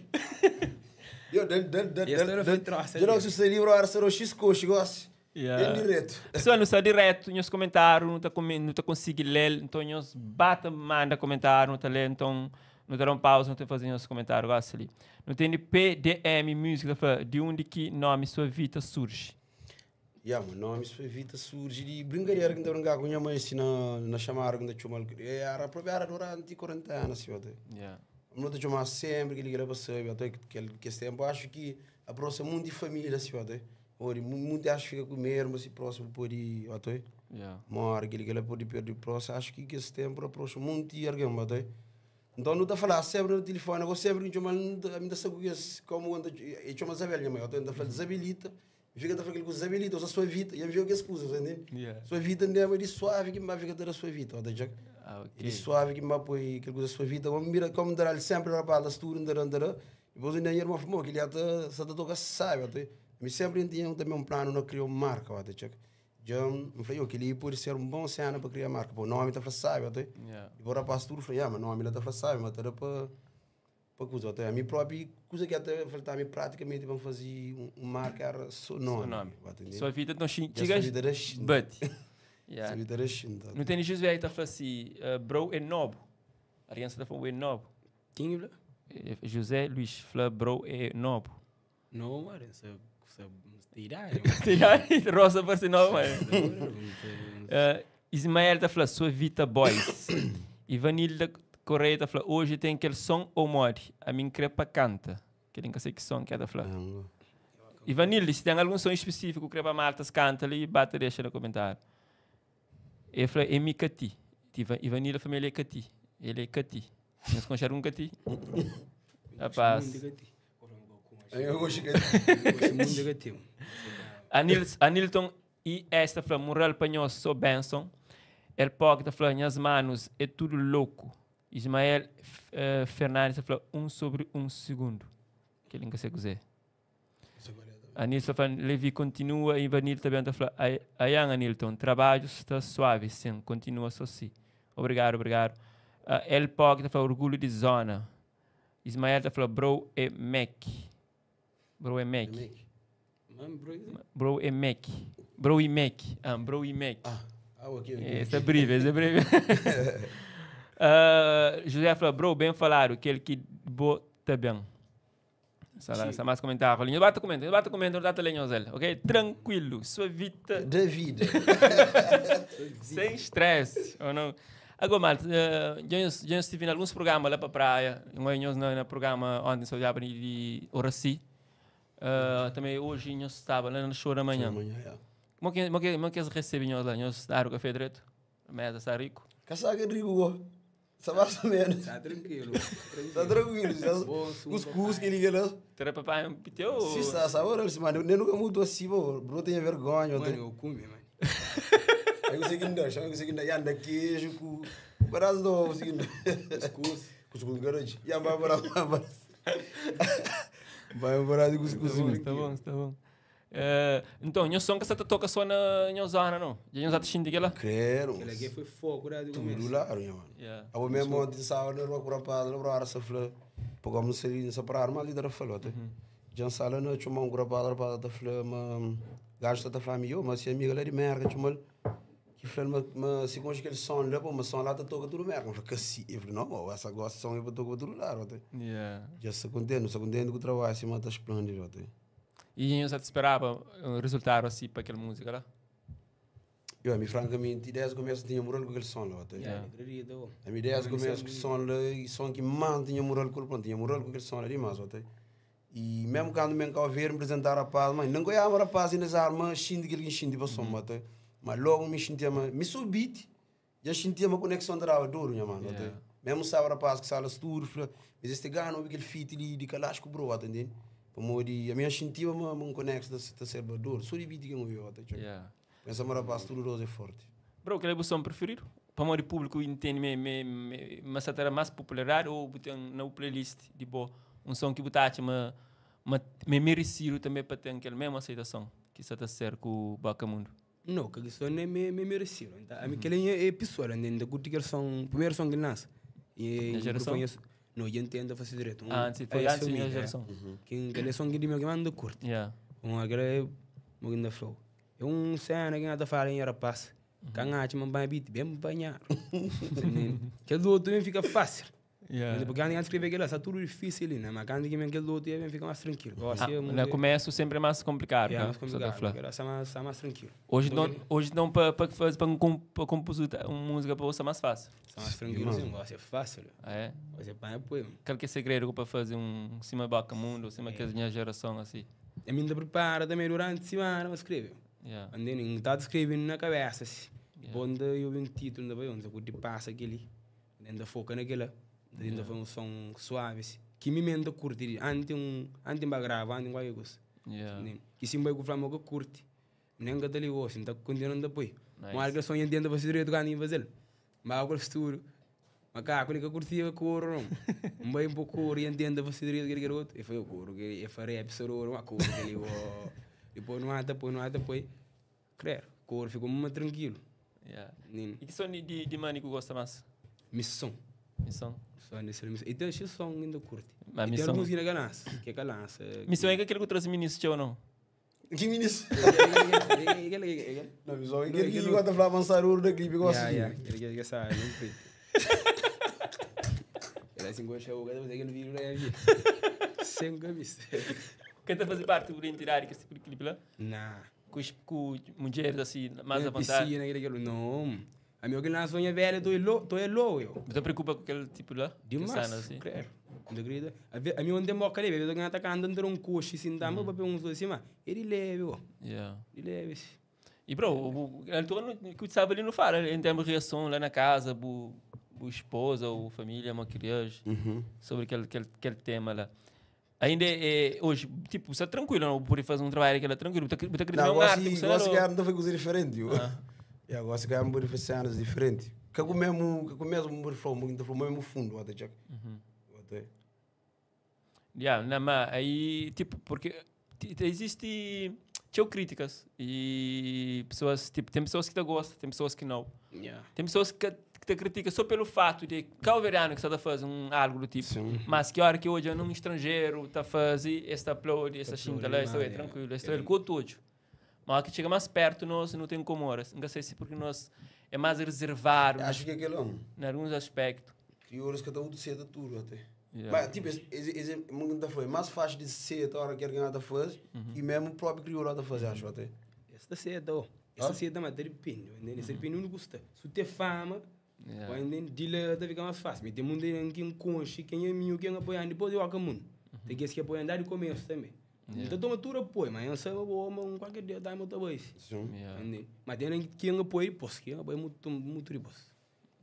Eu, den, den, den, Essa era foi troça, Eu né? não sei se livro era ser o X coxo, gosto. Yeah. Em direto. Pessoal, não está direto, nos comentários, não está não tá conseguindo ler, então nós bata, manda comentário, não está lendo, então Nu ta da un pausa, nu ta faze nhos komentáriu gósi li. Nu tene PDM Music ta fla, di undi ki nomi Suavita surji? Ya, ma nomi Suavita surji di brinkadera ki N ta brinká ku nha mai si na na xamada ki N ta txoma-l. Era propi era duranti kuarentena si ote. Yeah. Nu ta txoma sempri kel-li kel-la pa sabe ote kel kes tempu axu ki aprosa munti família si ote. Odi munti axu fika ku medu ma si prósimu pode ote. Yeah. Mori kel-li kel-la pode perde prósimu. Axu ki kes tempu aproxa munti argen ote. Nton nu ta fala sempri na tilifoni, ago sempri ki N txoma-l ami N ta sta ku kes komu N ta e txoma Zabel nha mai ote N ta fla-l Zabelita. Fika ta fla kel kuza Zabelita, usa suavita, e envia kes kuzas, entende? Yeah. Suavita ndema di suave ki mba fika ta da suavita, ó ta dja. Ah, ok. Di suave ki mba poi kel kuza suavita, como mira, como nta dal sempre rapaz la studio, nta da, nta da. Depois un dia nha irmon fla, mo, kel-li ta, sa ta toka sabi, ó ta. Mi sempre N tinha também um plano na kria un marka, ó ta dja. Dja N fla, yo, kel-li pode ser un bon cena pa kria marka, pô nomi ta fla sabi, ó ta. Yeah. Depois rapaz tudo fla, ya, ma nomi la ta fla sabi, ma ta da pa Pa kuza, até ami propi, kuza ki até faltaba mi praticamente pa fazi un marca era só nome. Só nome. Ba entender? Sua vida então Já chega sua vida era xinta. bate. Yeah. Sua vida era xinta. Não tem Josué que tá falando assim, bro é novo. A criança tá falando é novo. Quem é José Luís fala bro é novo. Não, mano, essa essa idade. Rosa parece novo, mano. Ismael tá falando, sua Vita Boys. Ivanilda Correia tá falando, hoje tem aquele som ou mod. A mim crepa canta. Que nem sei que som que é tá falando. Ivanilda, se tem algum som específico que crepa Martas canta ali, bate deixa no comentário. Ele falou, é mi Cati. Ivanilda família é Cati. Ele é Cati. Nós conhecemos um Cati? Rapaz. Eu gosto que Anilton e esta fala, moral pa nós, sou Benson. El Pog tá falando, minhas manos, é tudo louco. Ismael Fernandes tá falando, 1 sobre 1 segundo. Que ele nunca sei dizer. Anilton tá falando, Levi continua, e Ivanil também tá falando, Ayan Anilton, trabalho está suave, sim, continua só assim. Obrigado, obrigado. El Pog tá falando, orgulho de zona. Ismael tá falando, bro é Mac. Bro é Mac. Bro é Mac. Bro e Mac. Ah, bro e Mac. Ah, ok, ok. Esse é breve, esse é breve. José falou, bro, bem falado, aquele que bota bem. Só mais comentário. Linha, bata comenta, bata comenta, data lenha, Zé. Ok? Tranquilo, sua vida. Da vida. Sem estresse, ou não? Agora, Malta, já estive em alguns programas lá para a praia. Um no programa ontem, só já de Oraci. Também hoje nós estava lá no show da manhã. Como que eles recebem nós lá? Nós dar o café direto? A mesa está rico? Casaca rico, Está mais ou menos. Está tranquilo. Está tranquilo. Os cus que liga lá. Terá papai um piteu? Sim, está. Sabor, mano. Eu nunca mudo assim, bro. Tenho vergonha. Mano, eu comi, mano. Aí você que não, chama você que não, anda queijo com pedaço do você que não. Cuscuz. Cuscuz garante. E vai para vai. Vai para de cuscuz. Tá bom, tá bom. Então, nós som que você toca só na minha zona, não? Já nós até lá? Credo. Aquele aqui foi fogo, né? Tudo lá, mano. Eu mesmo ontem sábado, eu vou rapaz, eu vou essa flor. Porque como se ele separar, mas líder falou, tá? Já sala não chama um rapaz, rapaz tá falando, mas gajo tá falando, eu, mas se amiga lá de merda, chama que falando, mas se concha aquele som lá, pô, mas som lá tá toca tudo merda. Eu falei, que eu falei, não, essa gosta som eu toca tudo lá, tá? Já se contente, se contente com o trabalho, se mata esplêndido, tá? E você esperava um resultado assim para aquela música lá? Eu, a mim, francamente, desde o começo tinha moral com aquele som lá. Tá? Yeah. A mim, desde o começo, que som lá, e som que mais tinha moral com ele, tinha moral com aquele som lá demais. Tá? E mesmo quando me ver, me apresentar rapaz, mas não ganhava rapaz, e nas armas, xinde aquele que xinde para som, tá? Mas logo me sentia, me subi, já sentia uma conexão de raiva duro, minha mano. Tá? Mesmo sabe rapaz que sala tudo, mas este gano, aquele fit de calasco, bro, tá entendendo? Como de a minha sentia uma um conexo da serva dor, só de beat que eu vi, tá? Yeah. Pensa mas rapaz tudo rosa é forte. Bro, qual é o som preferido? Para o público entende me me mas será mais popularidade ou tem na playlist de bo um som que botaste mas me merecido também para ter aquela mesma aceitação que está a ser com o Bacamundo. Não, que isso nem me me merecido. Então, a mim que ele é pessoa, né? Da curtir aquele som, primeiro som que nasce. E Na geração? Não, eu entendo fazer direito. Ah, antes, foi antes da minha geração. Que aquele som que de meu que manda curte. Yeah. Um aquele é da flow. É um cena que nada fala em rapaz. Cangate, mas vai beat bem banhado. Que do outro também fica fácil. Yeah. Porque antes escrever aquilo, está tudo difícil ali, né? Mas quando que vem aquele outro, ia fica mais tranquilo. Gosto, Ah, no começo sempre é mais complicado, é né? mais Pessoa tá complicado. falando. Agora está mais tranquilo. Hoje não, hoje não para para fazer para para compor uma música para você é mais fácil. Está mais tranquilo, sim. Gosto, é fácil. Ah, é? Você põe apoio. Qual que é o segredo para fazer um cima boca mundo, cima que a minha geração assim? A mim prepara também durante a semana, mas escreve. Yeah. Andei, não tá escrevendo na cabeça, assim. Yeah. Bom, eu vi um título, ainda vai onde, eu passa aquele, ainda foca naquela, ainda foi um som suave, assim. Que me menda curte, antes um, antes para gravar, antes qualquer coisa. Yeah. Que sim vai com o Flamengo curte. Nem que tá ligou, assim, tá continuando depois. Nice. Mas que sonha entenda você direito quando fazer. Mas o estudo. Macaco, que curtia couro, não. Um bem pouco couro e entenda você direito que ele outro. E foi o couro, que e foi rap, sororo, uma couro que ligou. Depois não há, depois não há, depois. Creio, couro ficou muito tranquilo. Yeah. Nem E que som de money que gosta mais? missão. Missão. Só nesse missão. E tem esse som ainda curte. Mas E tem missão- alguns que não lança, que é que lança. Missão é aquele que trouxe ministro ou não? Que ministro? Aquele Não, missão é aquele que gosta de falar avançar ouro da clipe, gosta Yeah, de. yeah. Aquele que sabe, não preto. Ele assim gosta de fazer aquele vídeo lá, vi. Sem camisa. Quem tá fazendo parte da identidade que esse clipe lá? Não. Com mulheres assim, mais Na avançadas. piscina, aquele aquele. Não. A minha que lança unha velha, tô low, tô low, eu. Você preocupa com aquele tipo lá? Demais, Que sana, assim? claro. Não acredita? A minha ontem moca ali, eu tô atacando um coche assim, dá para pegar uns assim, mas ele leve, ó. Yeah. Ele leve. E bro, o altura que o sabe ali não fala, em termos de reação lá na casa, bu, bu esposa ou família, uma criança, sobre aquele tema lá. Ainda é, hoje, tipo, você é tranquilo, não pode fazer um trabalho que é tranquilo, você acredita Não, em um agora arte, sim, você agora se não... calhar não foi coisa diferente. Eu. E agora se calhar não fazer cenas diferentes. Que o mesmo, que o mesmo flow, muito flow, mesmo fundo, até check. Até. Yeah, não, mas aí, tipo, porque existe tinha críticas e pessoas, tipo, tem pessoas que te gostam, tem pessoas que não. Yeah. Tem pessoas que te criticam só pelo fato de calveriano que está a fazer um algo do tipo, Sim. mas que hora que hoje é um estrangeiro está a fazer, este upload, esta xinta lá, este é yeah. tranquilo, este é o todo. Mas que chega mais perto nós não tem como horas. Não sei se porque nós é mais reservado Acho que aquele homem. em alguns aspectos. Crioulos que estão de seda tudo até. Yeah. Mas, tipo, esse mundo foi mais fácil de ser a hora que alguém está a fazer e mesmo o próprio crioulo está a fazer, acho até. Esta seta, ó. Esta seta, mas depende, entende? Esse depende não custa. Se ter fama, Yeah. entende? Dile tá fica mais fácil. Mas tem mundo que conche, quem é meu, quem apoia, depois eu acabo mundo. Tem que esse que apoia andar de começo também. Então toma tudo apoio, mas eu sei uma boa, mas um qualquer dia dá muito apoio. Sim. Yeah. Entende? Mas tem quem apoia, pois, quem apoia muito, muito depois.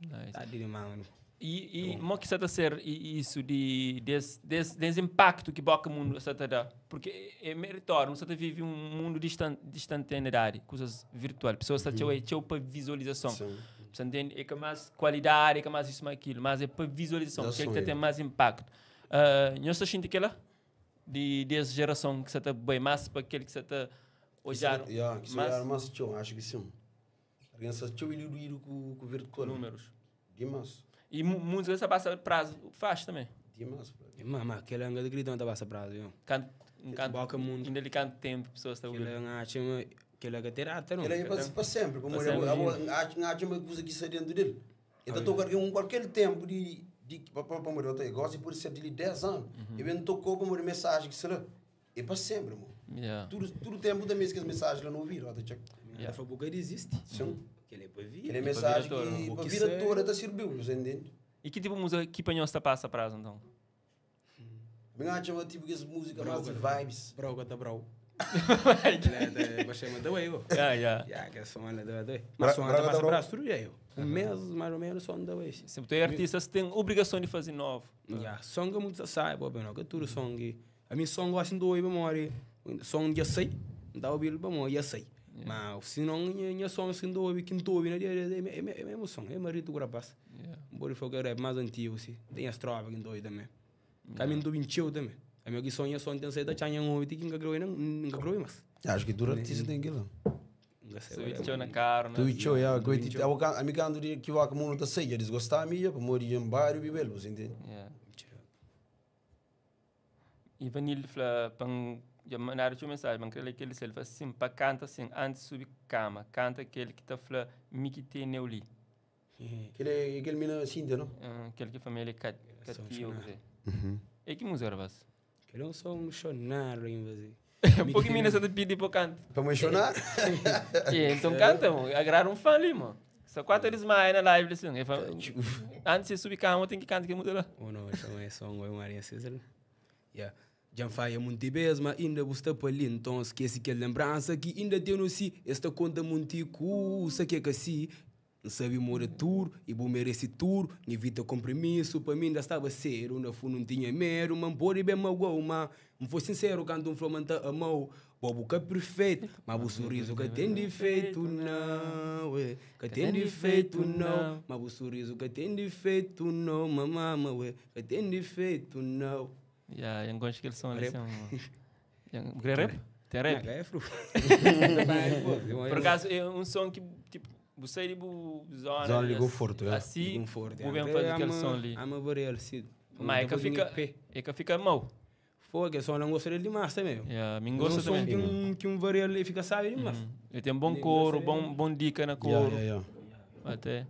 Nice. Tá de mano. E como que está a ser isso de desse impacto que boca mundo está a dar? Porque é meritório, não está a vive um mundo de instantaneidade, coisas virtuais. Pessoas estão a para visualização. Sim. Você entende? É que mais qualidade, é que mais isso, mais aquilo, mas é para visualização, que é que tem mais impacto. Não está sentindo aquela de dessa geração que está bem mais para aquele que está olhar Yeah, que se mais olhar mais tchau, acho que sim. Alguém está tchau iludido com o virtual. números. Demais. E muitas vezes passa prazo faz também. Demais. bro. Mas, mas aquela anga de grito não tá passa prazo, viu? Canto, um canto, Boca mundo. ainda lhe canto tempo, pessoas estão ouvindo. Aquela anga chama, aquela que terata, não? Ele é para sempre, como Pra ele sempre. acho uma coisa que sai dentro dele. Então tocou um qualquer tempo de para morrer, eu gosto por ser de 10 anos. E bem tocou para morrer mensagem que será. É para sempre, irmão. Yeah. Tudo tempo também que as mensagens lá não ouviram, até check. Yeah. Foi porque existe. Sim. Aquele é para vir. Aquela mensagem toda, que não. para a Que vida sei. toda tá serviu, você entende? E que tipo de música que panhão está passa prazo então? Bem acho tipo que essa música mais de vibes. Brau, tá brau. Mas chama da way, Yeah, yeah. Yeah, que som anda da way. Mas som anda passa prazo tudo dia, eu. Um mês mais ou menos som da way. Sempre tem artistas que têm obrigação de fazer novo. Yeah, som que muito sai, pô, bem, não, que tudo som que a mim som gosto do oi, memória. Som já sei, não dá ouvir para morrer, já sei. Mas se não minha som assim do oi, que não ouve, é mesmo som, é marido do rapaz. Yeah. Bora foi que rap mais antigo, assim. Tem as tropas que dói também. Caminho do vincheu também. A minha que sonha som tem saída chanha um oito que nunca groi não nunca groi mas. Acho que dura artista tem aquilo. Nunca sei. Se eu na cara, Tu né? e eu, yeah, eu a mim quando que o mundo tá sei, eles gostam a minha, para morrer em bairro e bebê, você entende? Yeah. E Vanille fala, pan, já mandaram uma mensagem, mas aquele que ele fala assim, pa canta assim, antes de subir cama, canta aquele que tá falando, mi que tem neuli. Kel é kel mina Cíntia, não? Kel ki família é Katia ou kuzê. É ki música, rapaz? Kel é um som chonado ki N faze. Pô ki mina sa ta pidi pa kanta? Pa mãe chonar? É, então canta, mo. Agrada um fã ali, mo. Só quatro desmaia na live, assim. Ele fala, antes de subir cama, tem que cantar que muda lá. Oh, não, essa é som, é uma área assim. Yeah. Dja-m faia munti bês, ma inda bu sta pa li Nton skese kel lenbransa ki inda ten no si Es ta konta munti kusa ki é ka si N sabe muda tudu i bu merese tudu N ivita konprimisu pa mi inda staba sedu Na fundu N tinha medu ma N pode ben magua-u Ma N foi sinseru kantu N fla-u ma N ta ama-u Bo bu ka perfeitu, ma bu surizu ka ten difeitu nau eh Ka ten difeitu nau, ma bu surizu ka ten difeitu nau Ma mama ué, ka ten difeitu nau. Ya, N konxe kel son li. Bu kre rap? Ten rap? Ka é fru. Por acaso, é um som ki, tipo, bu sai di bu zona. Zona di conforto, ya. Asi, bu ben faze kel son li. Ama varial, si. Ma é ka fika, é ka fika mau. Foi, kel son la N gosta del dimas também. Ya, mi N gosta também. É um som ki um varial e fika sabi dimas. E ten bon koru, bon dika na koru. Ya, ya, ya. Até.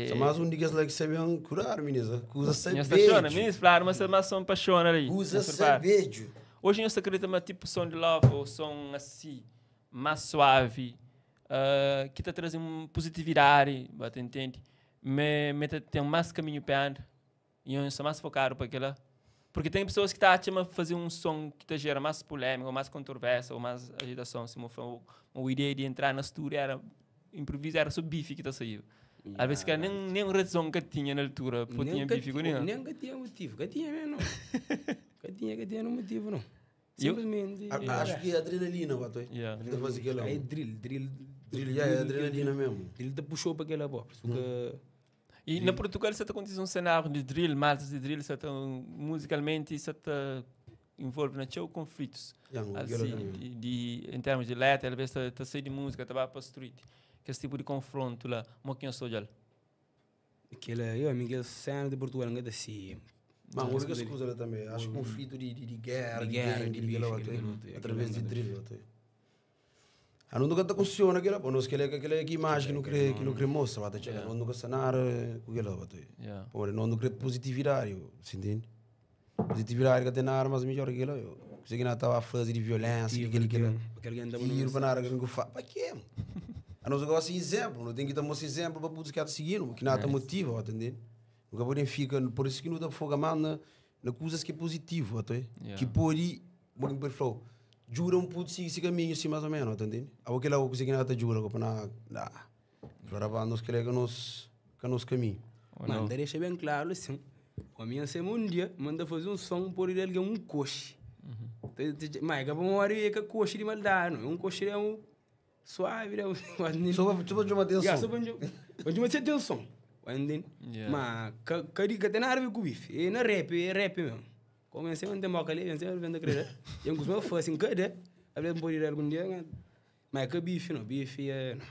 Sa más un di kes la ki sa ben kuradu, minis. Kuza sa Nhos ta xona, bedju. minis fladu ma sa más son pa xona li. Kuza Nhos sa prepara. bedju. Oji nhos ta kridita ma tipo son di love ou son asi más suavi ki ta traze un positividadi, ba ta intende, me ta ten más kaminhu pa anda i nhos sta más fokadu pa kila? Porque ten pessoas ki ta atxa ma faze un son ki ta jera más polémika ou más kontroversa ou más agitason, sima fla, o ideia di entra na stúdio era improviso, era só bife ki ta saíba. Às vezes, se nem, nem um razão que tinha na altura, pô, tinha bife com ninguém. Nem que tinha motivo, que tinha mesmo, não. Que tinha, que tinha no motivo, não. Eu- Simplesmente. Acho que é adrenalina, bato. Yeah. Ta faze aquela. É drill, drill. Drill, yeah, é adrenalina mesmo. Drill te puxou para aquela boa. Por isso que. E na Portugal você está acontecendo um cenário de drill, maltas de drill, você está musicalmente, você está envolve na txeu conflitos. Yeah, um aquela Assim, também. em termos de letra, às vezes está cheio de música, está para street. Que esse tipo de confronto lá, mo que eu sou já. Aquela, eu, amiga, cena de Portugal, não é assim. Mas a única coisa lá também, acho que conflito de guerra, De de guerra, gang, de de bife, aquela, aquele outro, através de aquele drill, bato. A não nunca tá funciona aquela, pô, nós que ele aquela que imagem que não crê mostra, bato, chega, não nunca sanar com aquela, bato. Yeah. Pô, não não crê positividade, se entende? Positividade que tem na armas melhor que aquela, eu. Sei que não tava a fase de violência, que aquele aquele. Aquele que andava Tiro para nada, que não fa. Para quê? A nós gosta de exemplo, não tem que dar mostrar exemplo para os que tá seguindo, que nada motiva, entendeu? Nunca podem ficar, por isso que não dá fogo mais na coisas que é positivo, até. Yeah. Que pode, bom, por falou, jura um pouco seguir esse caminho assim mais ou menos, entendeu? A aquela coisa que nada jura, que na, na. Para para nós que é nos que nosso caminho. Ou não? Mano, deixa bem claro assim. A minha semana um dia manda fazer um som por ele alguém um coche. Mas é que uma hora é que coche de maldade, não. Um coche é um suave, né? Só para só para chamar Yeah, atenção. só para chamar atenção. Entende? Yeah. Mas que que tem nada a ver com bife. É na rap, é rap mesmo. Comecei a ter moca ali, comecei a vender credo. E eu costumo fazer assim, cadê? A ver pode ir algum dia, né? Mas que bife não, bife é não.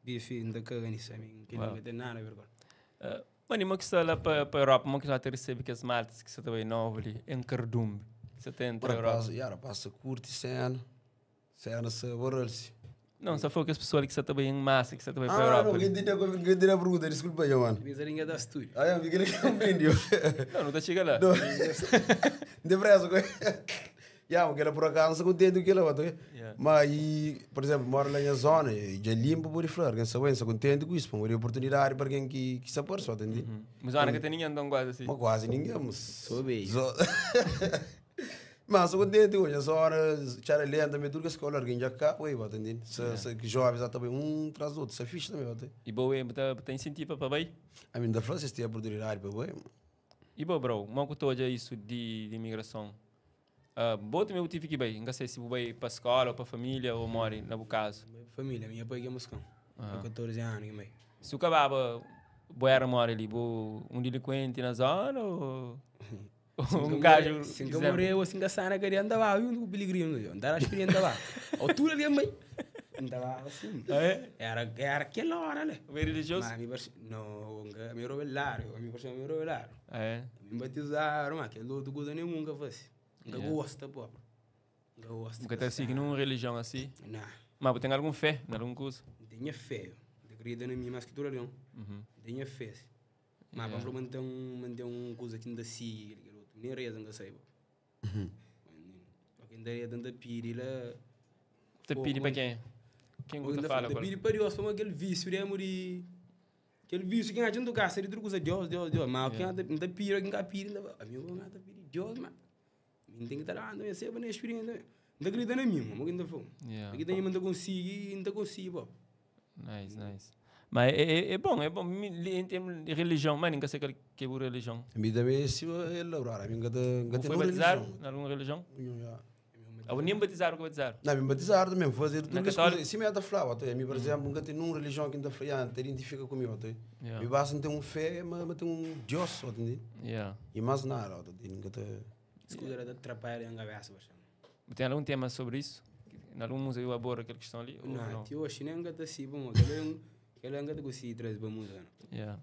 Bife não caga nisso, amigo. Que não tem nada a ver com. Mano, e mo que está lá para a Europa, mo que já te recebe que as maltas que você também novo ali, em Cardumbe. Você tem entre a Europa. Rapaz, yeah, rapaz, curte cena. Cena se borrel-se. Não, só foi que as pessoas ali que você também em massa, que você também para a Ah, Europa. não, ali. ninguém entendeu a pergunta, desculpa aí, mano. Mas ninguém dá estúdio. Ah, eu fiquei que compreendeu. Não, não tá chegando lá. Depressa, coi. Ya, porque ela por acaso contente que ela vai. Yeah. Mas, e, por exemplo, moro lá na zona, e já limpo por flor, quem sabe, sou contente com isso, por oportunidade para quem que se pôr, só entende? Mas olha que tem ninguém andando quase assim. Mas quase ninguém, mas. Sou bem. Só... Mas sou contente hoje, a zona, tchara lenta, também tudo que a escola, alguém já cá, oi, vai entender? Se que jovens já também um traz outro, se é fixe também, vai E boa, tem incentivo para bem. A mim da França, se tem oportunidade para boi. E boa, bro, mo que toda isso de imigração. Boa também eu tive que bem, não sei se vou bem para escola ou para família ou mora no caso. Minha família, minha pai que é moscão. Com 14 anos, meio. Se o acabava, boa era mora ali, bo um delinquente na zona ou um gajo. Assim que eu morreu, assim que a Sara queria andar, eu não peligrino, eu andava experiente lá. Altura ali, mãe. Andava assim. Ah, é? Era aquela hora, né? Bem religioso? Mas a mim parece, não, me rebelaram, a mim parece me rebelaram. Ah, é? Me batizaram, mas aquele outro coisa nenhum nunca faz. Nunca Yeah. gosta, pô. Nunca gosta. Nunca te seguindo uma religião assim? Não, Mas tem algum fé, em alguma coisa? não tinha fé. Não Acredita na mi mais que tudo alguém. Tenha fé. Mas para falar manter um manter um coisa que ainda sigue aquele outro. Nem reza nunca sei. Porque ainda é tanta piri lá. Te pidi para quem? Quem Ou que ainda te fala? te qual? pedi para Deus, para aquele vício de amor e aquele vício que a gente gasta de truco Deus, Deus, Deus. Mas quem ainda pira, quem pira, ainda a mim não tá piri Deus, mas não tem que estar lá, não é sempre na experiência. Não acredita na mim, mas ainda foi. Yeah. Aqui tem não consigo, não consigo, pô. Nice, nice. Mas é, é, é bom, é bom. Em termos de religião, mas nunca sei que que é religião. A mim também se é labrar, a mim nunca Ou tem foi uma batizado religião. em alguma religião? Yeah. Ou nem batizaram, que batizaram? Não, me batizaram também, fazer tudo Na que católica? Se me tá falar, até, a mim, por exemplo, nunca tem nenhuma religião que não tá te identifica comigo, até. Yeah. Me basta ter um fé, mas mas tem um Deus, entende? Yeah. E mais nada, entende? Nunca te... Escuta, era de atrapalhar a cabeça, bastante. Tem algum tema sobre isso? Em algum museu aborda aquela questão ali? Ou Não, não? tio, hoje nem tá assim, bom, aquele aquele nunca consigo trazer para música. não. Yeah.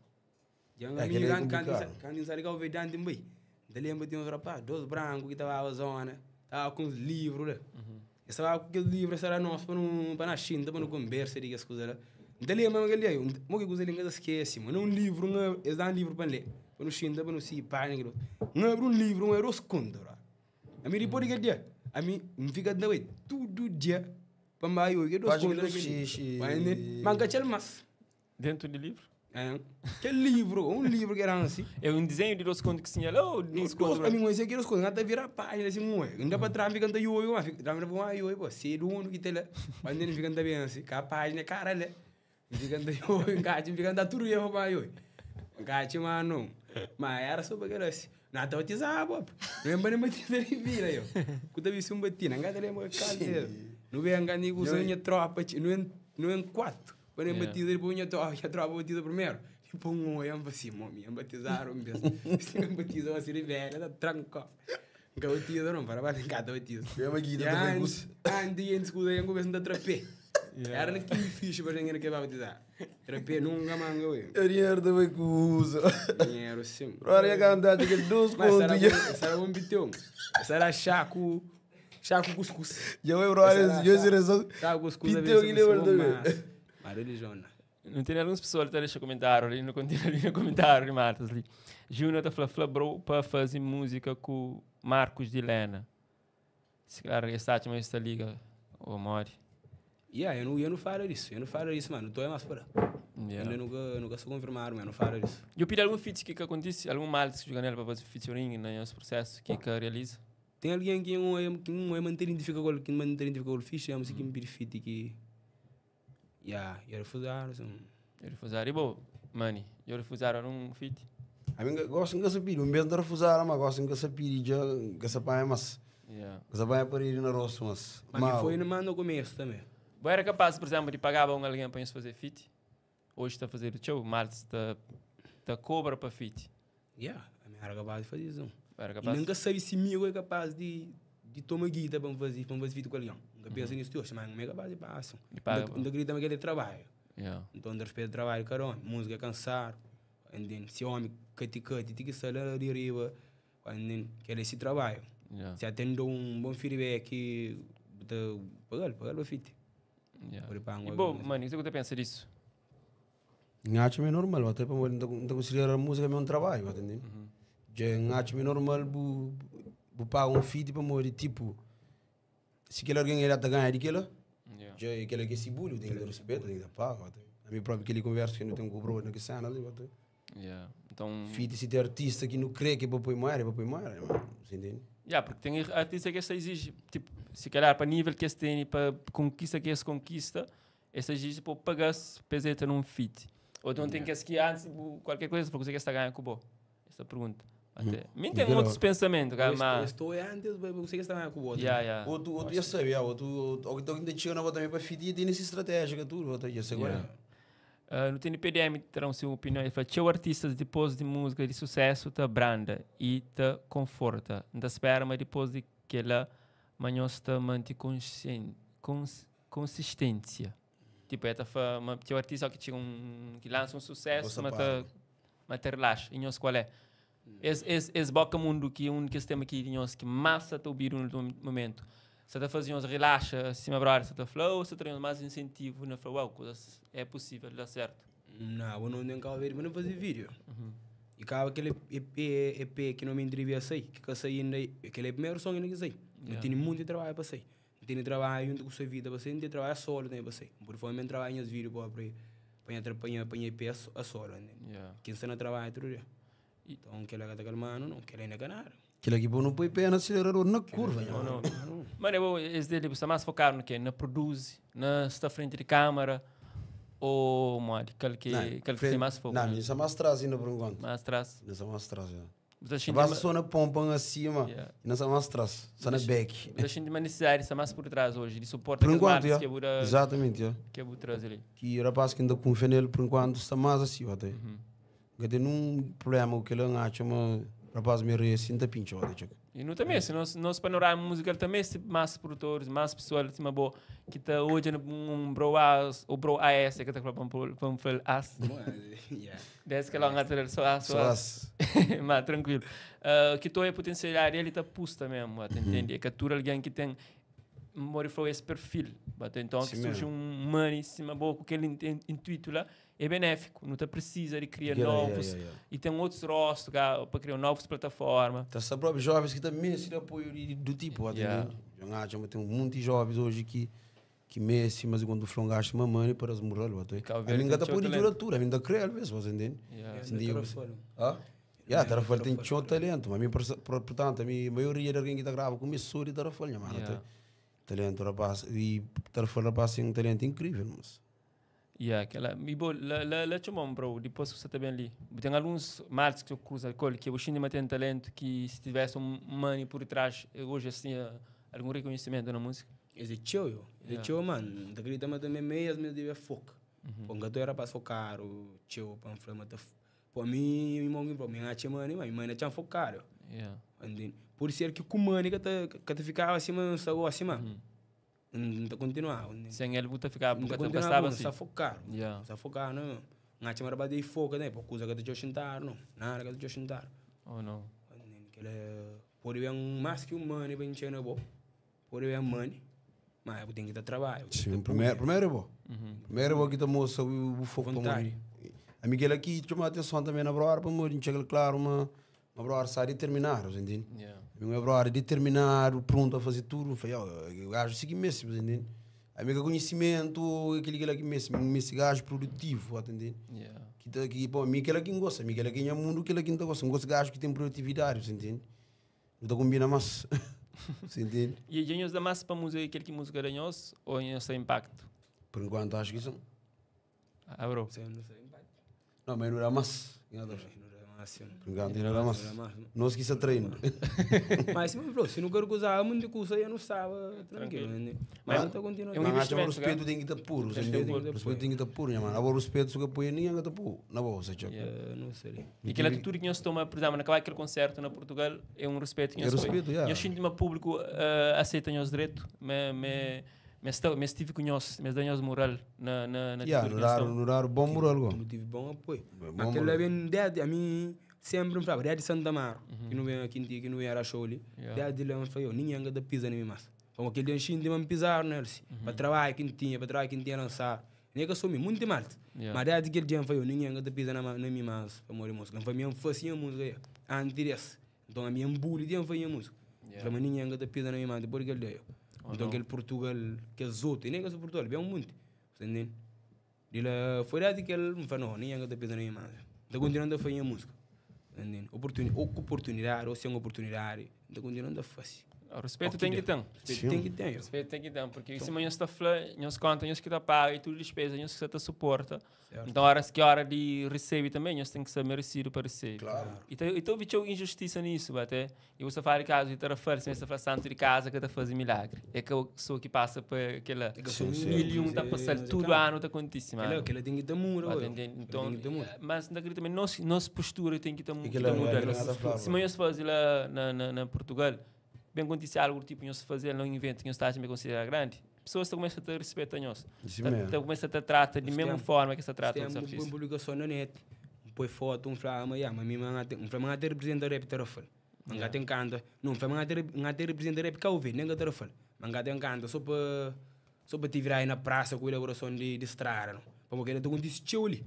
Já um É, aquele amigo é quando quando complicado. quando sabe que eu vejo dante bem. Da lembra de uns rapaz, dois brancos que estavam na zona, tava com os livros lá. Eu estava com aquele livro, era nosso para não para na China, para não conversa de as coisas lá. Da lembra aquele aí, um que coisa ele esquece, mano, um livro, um, eles dão um livro para ler, para não China, para não se pá, nem aquilo. Não abre um livro, um era os contos lá. A mim depois que dia, a mim me fica da vez todo dia para mais eu que dois Página contos. do xixi. Mas que mas Dentro do livro? é, aquele livro, um livro que era assim. É um desenho de dois contos que tinha lá ou dois contos? A mim, esse aqui, as coisas, até virar página, assim, um, ainda para trás, fica eu, eu, fica, trás, eu, eu, pô, cedo, um, que tem lá, mas nem fica bem assim, que a página, caralho, fica eu, gato, fica tudo eu, pá, eu, gato, mano, mas era só para aquilo assim, nada batizava, pô, lembra nem batizar em vila, eu, quando eu vi um batina, gato, lembra, caldeiro, não vem ganhar com a minha tropa, não é, não é quatro, quando eu Yeah. batizo, depois minha tropa, minha tropa batiza primeiro. Tipo um olho assim, mami, batizaram mesmo. Se não batizou assim, velho, tá tranco. Nunca batiza, não, para bater em casa batiza. Mesmo aqui, tá também Antes, antes, antes, quando eu começo a trapé. Era naquele fixe para ninguém que vai batizar. Trapé nunca manga, ué. Eu dinheiro também que uso. Dinheiro sim. Agora ia cantar aquele dois Mas era contos. bom, era bom biteu. Era chaco, chaco cuscuz. Já eu, brother, eu se resolve. Chaco cuscuz. Piteu que lembra também. Mas religião, não. Não tem algumas pessoas que tá deixando comentário ali, não continua ali no comentário, Martas ali. Júnior tá falando, Fla bro para fazer música com Marcos de Lena. Se claro, esta última esta liga, ô Mori. Yeah, eu não falo disso, eu não falo disso, mano. Não tô é mais para. Yeah. Eu nunca, nunca sou confirmado, mas eu não falo disso. Eu pedi algum feat que que acontece, algum mal que joga nela para fazer featuring nesse processo que que realiza. Tem alguém que não é que não é manter identifica com que manter identifica com o fixe, é que me pede fit que Yeah, eu refusaram, assim. Eu refusaram. E bom, mani, eu refusaram um feat. A mim gosto de saber, um bem de refusar, mas gosto de saber, já que se apanha, mas Yeah. que se apanha para ir na roça, mas. Mas foi no mano no começo também. Bom, era capaz, por exemplo, de pagar a um alguém para isso fazer feat. Hoje está a fazer o show, Marcos está tá cobra para feat. Yeah, a minha era capaz de fazer isso. Era E capaz. nunca sabe se amigo é capaz de de tomar guita para fazer, para fazer vídeo com alguém. Nunca pensa nisso, hoje, mas não é capaz de passar. De paga, Ainda grita mas aquele trabalho. Yeah. Então, de respeito ao trabalho, caramba, música é cansar. Entende? Se homem cati cati, tem que sair lá de riba. Entende? Quer esse trabalho. Yeah. Se atende um bom feedback, pagar, pagar o fit. Yeah. Por pagar E bom, mano, o que você pensa disso? Acho meio normal, até para não considerar a música meu um trabalho, entendeu? Já acho meio normal, bu bu pagar um feed para morrer, tipo, se aquele alguém ele tá ganhando aquilo, Yeah. já aquele que se bulho, tem que dar respeito, tem que dar pago, até. A mim próprio que ele conversa que não tem um cobro na que cena ali, até. Yeah. Então, Feed se tem artista que não crê que é para pôr moeda, é para pôr moeda, mano, você entende? yeah, porque tem artista que essa exige, tipo, se calhar para nível que esse tem, para conquista que esse conquista, esse exige para pagar peseta num feat. Ou então tem que esse que antes, tipo, qualquer coisa, para conseguir esta ganha com bom. Essa pergunta. Até. Mim tem Aquilo- outros pensamentos, cara, Eu mas... estou antes, mas você que está com o outro. Yeah, yeah. Outro, outro já sabe, ah, outro, outro, outro ainda chega na bota também para feed e tem essa estratégia que tudo, outro já sei agora. No TNPDM terão sua opinião. Ele fala: "Teu artistas depois de música de sucesso te branda e te conforta. Não te espera, mas depois de que ela manhã te mantém conscien- cons consistência. Tipo, é fa, ma, teu artista que chega um, que lança um sucesso, Você mas para. te, mas te relaxa. E nós qual é? Esse, esse, esse boca mundo que um que esse tema aqui de nós que massa te ouvir no momento. Sa ta faze nhos relaxa sima brother sa ta fla ou sa ta da nhos más insentivu na fla uau kuzas é pusível da sertu? Nau, bo no ten Cabo Verde pa no faze video. E kaba kel EP, EP ki no mi devia sai, ki ka sai inda, kel é primeru son inda ki sai. No tene munti trabadju pa sai. N tene trabadju juntu ku Suavita pa sai, N tene trabadju solo tanbe pa sai. N pode fla ma N trabadja nhas video propi pa nha pa nha pa nha EP a solo, ki N sta na trabadju tudu dia. Nton kel-la ka ta kalma-nu, nau, kel-la inda ka nada. Kel-la ki bo nu poi pé na aselerador na kurva, nha mano. Mano, bo es dia li bu sta más fokadu na ke? Na produzi, na sta frenti di kamara ou modi? Kal ki kal ki ten más foku? Não, mi sta más tras inda por enquanto. Más tras? Mi sta más tras, ya. Bu ta xinti Basta ma só na pompa acima, Yeah. e não sta más tras, sta na back. Bu ta xinti ma nisisidadi sta más por trás oji di suporta Por kes enquanto, marcas ya. ke bu da Exatamente, ya. ke bu traze li. Ki rapaz ki N ta kunfia nel por enquanto sta más acima até. N ka ten nun problema ku kel-la, N atxa ma rapaz merese, N ta pintxa ora txeu. E nu ta meste, nos, nos panorama musical ta meste más produtores, más pessoal sima bo ki ta odja na un bro AS ou bro AS, é ka ta fla pa N pa N fla-l AS. Yeah. Des ke longa ta só AS, só Só AS. AS. Ma tranquilo. Uh, ki ta oia potencialidade el ta pusta mesmo, ta entende? É ka tudo alguém ki ten mori flau esse perfil. Bate então Sim ki surge mesmo. um money sima bo ku kel intuito lá é benéfico. Nu ta precisa de cria Yeah, yeah, novos yeah, yeah. e tem outros rostos para criar novas plataformas. Tá essa própria jovens que também se apoio de, do tipo, Yeah. yeah. Eu acho que tem um monte de jovens hoje que que Messi, mas quando o Flon gasta uma money para as moral, até. Cabo A Verde mim tem gata teu pode talento. durar tudo, a mim da crer às vezes, você entende? Yeah. Sim, eu- Tarrafal. Ah? Yeah, Tarrafal tem teu talento, mas a mim, portanto, a minha maioria de alguém que tá grava começou de Tarrafal, minha mano, Yeah. até. Talento, rapaz, e Tarrafal, rapaz, tem um talento incrível, mas. Yeah, aquela. E bo, lá, lá, lá chamou bro, depois que você tá bem ali. Tem alguns mates que eu cruzo alcool que eu ainda tem talento que se tivesse um money por trás, eu hoje assim, algum reconhecimento na música. Esse é teu, eu. Esse é teu, mano. Tá acredita, mas também meias me deve foco. Pô, gato era para focar, o teu, para falar, mas pô, mim, irmão, pô, minha tia mãe, mas mãe tinha focar. Yeah. Entende? Por ser que com mãe que te que te ficava assim, mas só assim, mano. Não tá continuar. Sem ele, você ficava, Não porque tá te continuar, gostava não assim. tá focar. Yeah. Tá focar, não. Não tinha mais de foco, né? Por coisa que te xintar, não. Nada que te xintar. Oh, não. Que ele pode ver mais que um money para encher na boca. Pode ver money, mas eu tenho que dar trabalho. Sim, primeiro, primeiro é bom. Primeiro é bom que te moça o, o foco para Vontade. morrer. A Miguel aqui chama a atenção também na brora para morrer, chega claro, uma, uma brora sai determinado, você entende? Yeah. Uma brora determinado, pronto a fazer tudo. Eu falei, ó, o gajo segue Messi, você entende? Amiga conhecimento, aquele que é Messi, Messi gajo produtivo, entende? Yeah. Que, tá, que, pô, Miguel aqui não gosta, Miguel aqui é mundo, aquele aqui não gosta, não gosta de gajo que tem produtividade, você entende? Não tá combina mais, você entende? E a gente dá mais para música aquele que música da nós ou em seu impacto? Por enquanto acho que são. Ah, bro. Você não sei impacto. Não, mas não era mais. Não era máximo. Por enquanto não era mais. Não era mais. Nós que se treino. Mas se falou, se não quero usar muito curso, eu não estava tranquilo. né? Mas não tá continuando. É um Mas acho que o investimento, respeito tem que estar puro. você Respeito entende? puro. O respeito tem que estar puro, minha mano. Agora o respeito se apoia ninguém está puro. Na boa, você tchau. Yeah. Eh, Não sei. E aquela atitude que nós toma, por exemplo, naquele aquele concerto na Portugal, é um respeito que É nós respeito, yeah. Eu sinto que o público aceita o nosso direito, me, me, me, está, me estive com nós, me dá nós moral na, na, na Yeah, atitude não que nós dar, toma. não dar bom moral, go. Não tive bom apoio. Bom Aquele moral. lá vem desde, a mim sempre me falava, desde Santa Amaro, que não vem aqui, que não era show ali. Yeah. Desde lá me falou, ninguém anda pisa nem mais. Como aquele dia enchendo, me pisar neles. Para trabalho que não tinha, para trabalho que não tinha lançar. Nem que eu sou muito mal. Yeah. Mas desde aquele dia me falou, ninguém anda pisa na na minha mais, para morrer música. Foi minha fazia música aí, antes desse. Então a minha bullying dia fazia música. Yeah. Falei, mas ninguém anda pisa na minha mão, depois aquele dia. Então não. aquele Portugal, aqueles outros, nem que eu sou Portugal, bem um monte. Você entende? De lá, foi lá que ele me falou, não, ninguém anda pisa na minha mão. Então continuando a fazer música. Entende? Oportuni ou com oportunidade, ou sem oportunidade. Então continuando a fazer. O respeito tem que ter. Respeito tem que ter. eu. Respeito tem que ter, porque se amanhã está falando, nós conta, nós que tá paga e tudo despesa, nós que tá suporta. Certo. Então, horas que hora de recebe também, nós tem que ser merecido para receber. Claro. Então, então vi injustiça nisso, até. E você fala de casa, e tá falando, se você fala santo de casa que tá fazendo milagre. É que eu sou que passa por aquela É que eu sou Sim, sim. mil e um tá mas é- passando, mas é tudo calma. ano tá acontecendo, Aquela, mano. aquela tem que ter muro, Tá eu. entendendo? Aquela Então, tem que ter muro. mas não acredito também, nossa postura tem que estar E aquela- mudando. aquela nada falava. Se amanhã se faz lá na, na, na Portugal, bem acontecer algo tipo, nós fazer um evento que nós estamos a considerar grande, pessoas estão começam a ter respeito a nós. Isso Tá, mesmo. tá, começa a te trata de Nós mesma temos- forma que se trata Tem os uma artistas. publicação na net, põe foto, um fala, mas mas minha mãe tem, um fala, mas representa rap Tarrafal. Mas tem canta, não, fala, mas representa rap Cabo Verde, nem Tarrafal. Ma N ka ten kanta so pa so pa atividadi na prasa ku ilaborason di di strada no. Pamodi kela ta kontise txeu li.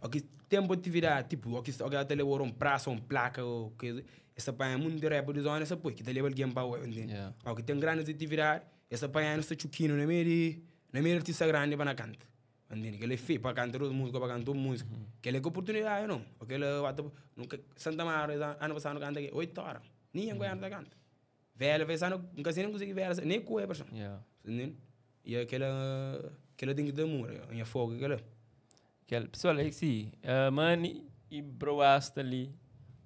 Óki ten pa atividadi tipu óki óki ta elabora un prasa un plaka o keza es ta panha munti rapper di zona es ta poi ki ta leba algen pa oi ntende. Óki ten grandis atividadi es ta panha-nu es ta txuki-nu na meiu di na meiu di artista grandi pa na kanta. Ntende? Kel-la é feio pa kanta dos múzika pa kanta un múzika. Kel-la é ka oportunidadi no. Ô kel-la ba ta nu ka Santa Mara es anu pasadu nu kanta ke oitu ora. Ningen goianu ta kanta. Velha fla es anu N ka sai nen kuzê ki velha sa nen ku e pa xon. Ntende? I a kel-la kel-la ten ki ta muda. Nha foku é kel-la. Kel pessoal é si, Mani e Broa sta li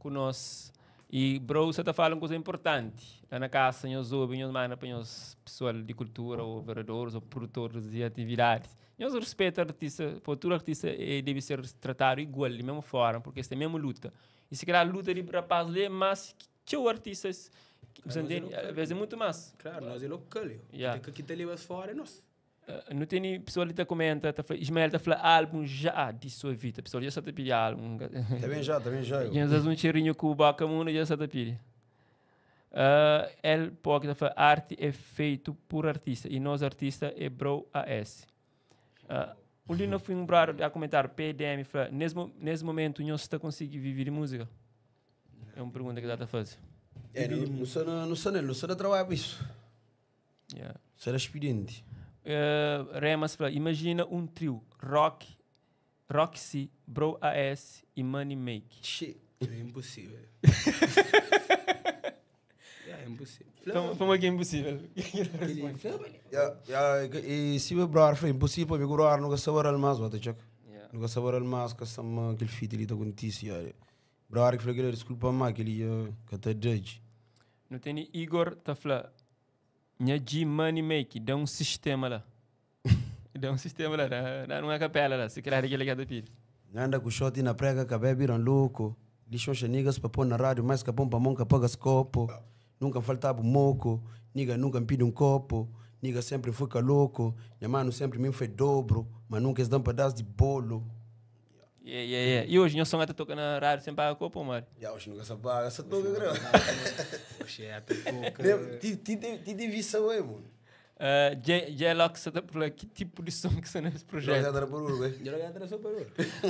ku nos e Bro sa ta fala un kuza importanti la na kasa nhos obi nhos manda pa nhos pessoal di kultura ou vereadores ou produtores di atividadis nhos rispeta artista po tudu artista e debi ser tratadu igual di mesmu forma porque es ten mesmu luta e si kalhar luta di rapaz li é mas ki txeu artistas Klaru, às vezes é mutu mas. Klaru, nos é lokal, ki ta leba-s fora é nos. Nu tene pessoal li ta comenta, ta fla, Ismael ta fla álbum já di sua vida. Pessoal já sa ta pidi álbum. Ta ben já, ta ben já. Dja nos um cheirinho ku boca mundo já sa ta pidi. El Poc ta fla arte é feito por artista e nos artista é Bro AS. Um dia não fui um brother a comentar PDM fla nesse, nesse momento nós está conseguir viver de música. É uma pergunta que dá ta fazer. É, não, não sei, não sei, não sei trabalhar para isso. Yeah. Será expediente. Remas fla, imagina um trio, Rock, Roxy, Bro AS e Money Make. Che. É impossível. É impossível. Então, como é que é impossível? Ya, ya, e se o brother foi impossível, mi brother nunca saber mais, bota check. Yeah. Nunca saber mais que sama aquele fit ali tá acontece, ya. Brother que falou que ele desculpa mais que ele que tá judge. Não tem Igor tá fla, Nha G Money Make, dá um sistema lá. Dá um sistema lá, dá numa capela lá, se calhar aquele que tá pedindo. Anda com shot na prega, cabé viram louco. Lixoncha niggas pra pôr na rádio, mais capão pra mão que apaga copo. Nunca faltava um moco, nigga nunca me pedi um copo. Nigga sempre foi louco, minha mano sempre me foi dobro, mas nunca eles dão pedaço de bolo. Yeah. E hoje, nós som tá tocando na rádio sem pagar copo, mano. Ya, hoje nunca se paga, essa toca, grande. Oxe, é, tá toca. Ti te vi ué, mano. J-Lock, você tá falando que tipo de som que você nesse projeto? Já era por ué. Já era só por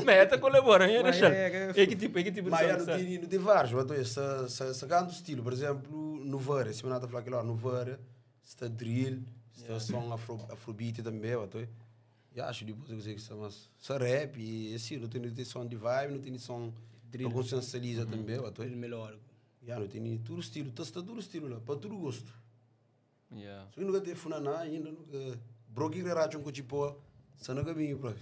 Mas é colabora, hein, Mas Rachel? é, É que tipo, é que tipo de Mas som já que não você? tem, não tem vários, mas se, se canto estilo, por exemplo, no Vara, se eu não tá falando aquilo lá, no Vara, está drill, está som afro, afrobeat também, mas e acho depois eu sei que está mas só rap e assim, não tem som de vibe, não tem som Drill. para consciencializa também, mas Melhor. já não tem tudo estilo, está tudo estilo lá, para tudo gosto. Yeah. Só que nunca teve funaná ainda, nunca. Bro, que racho um cochipoa, só no caminho, bro.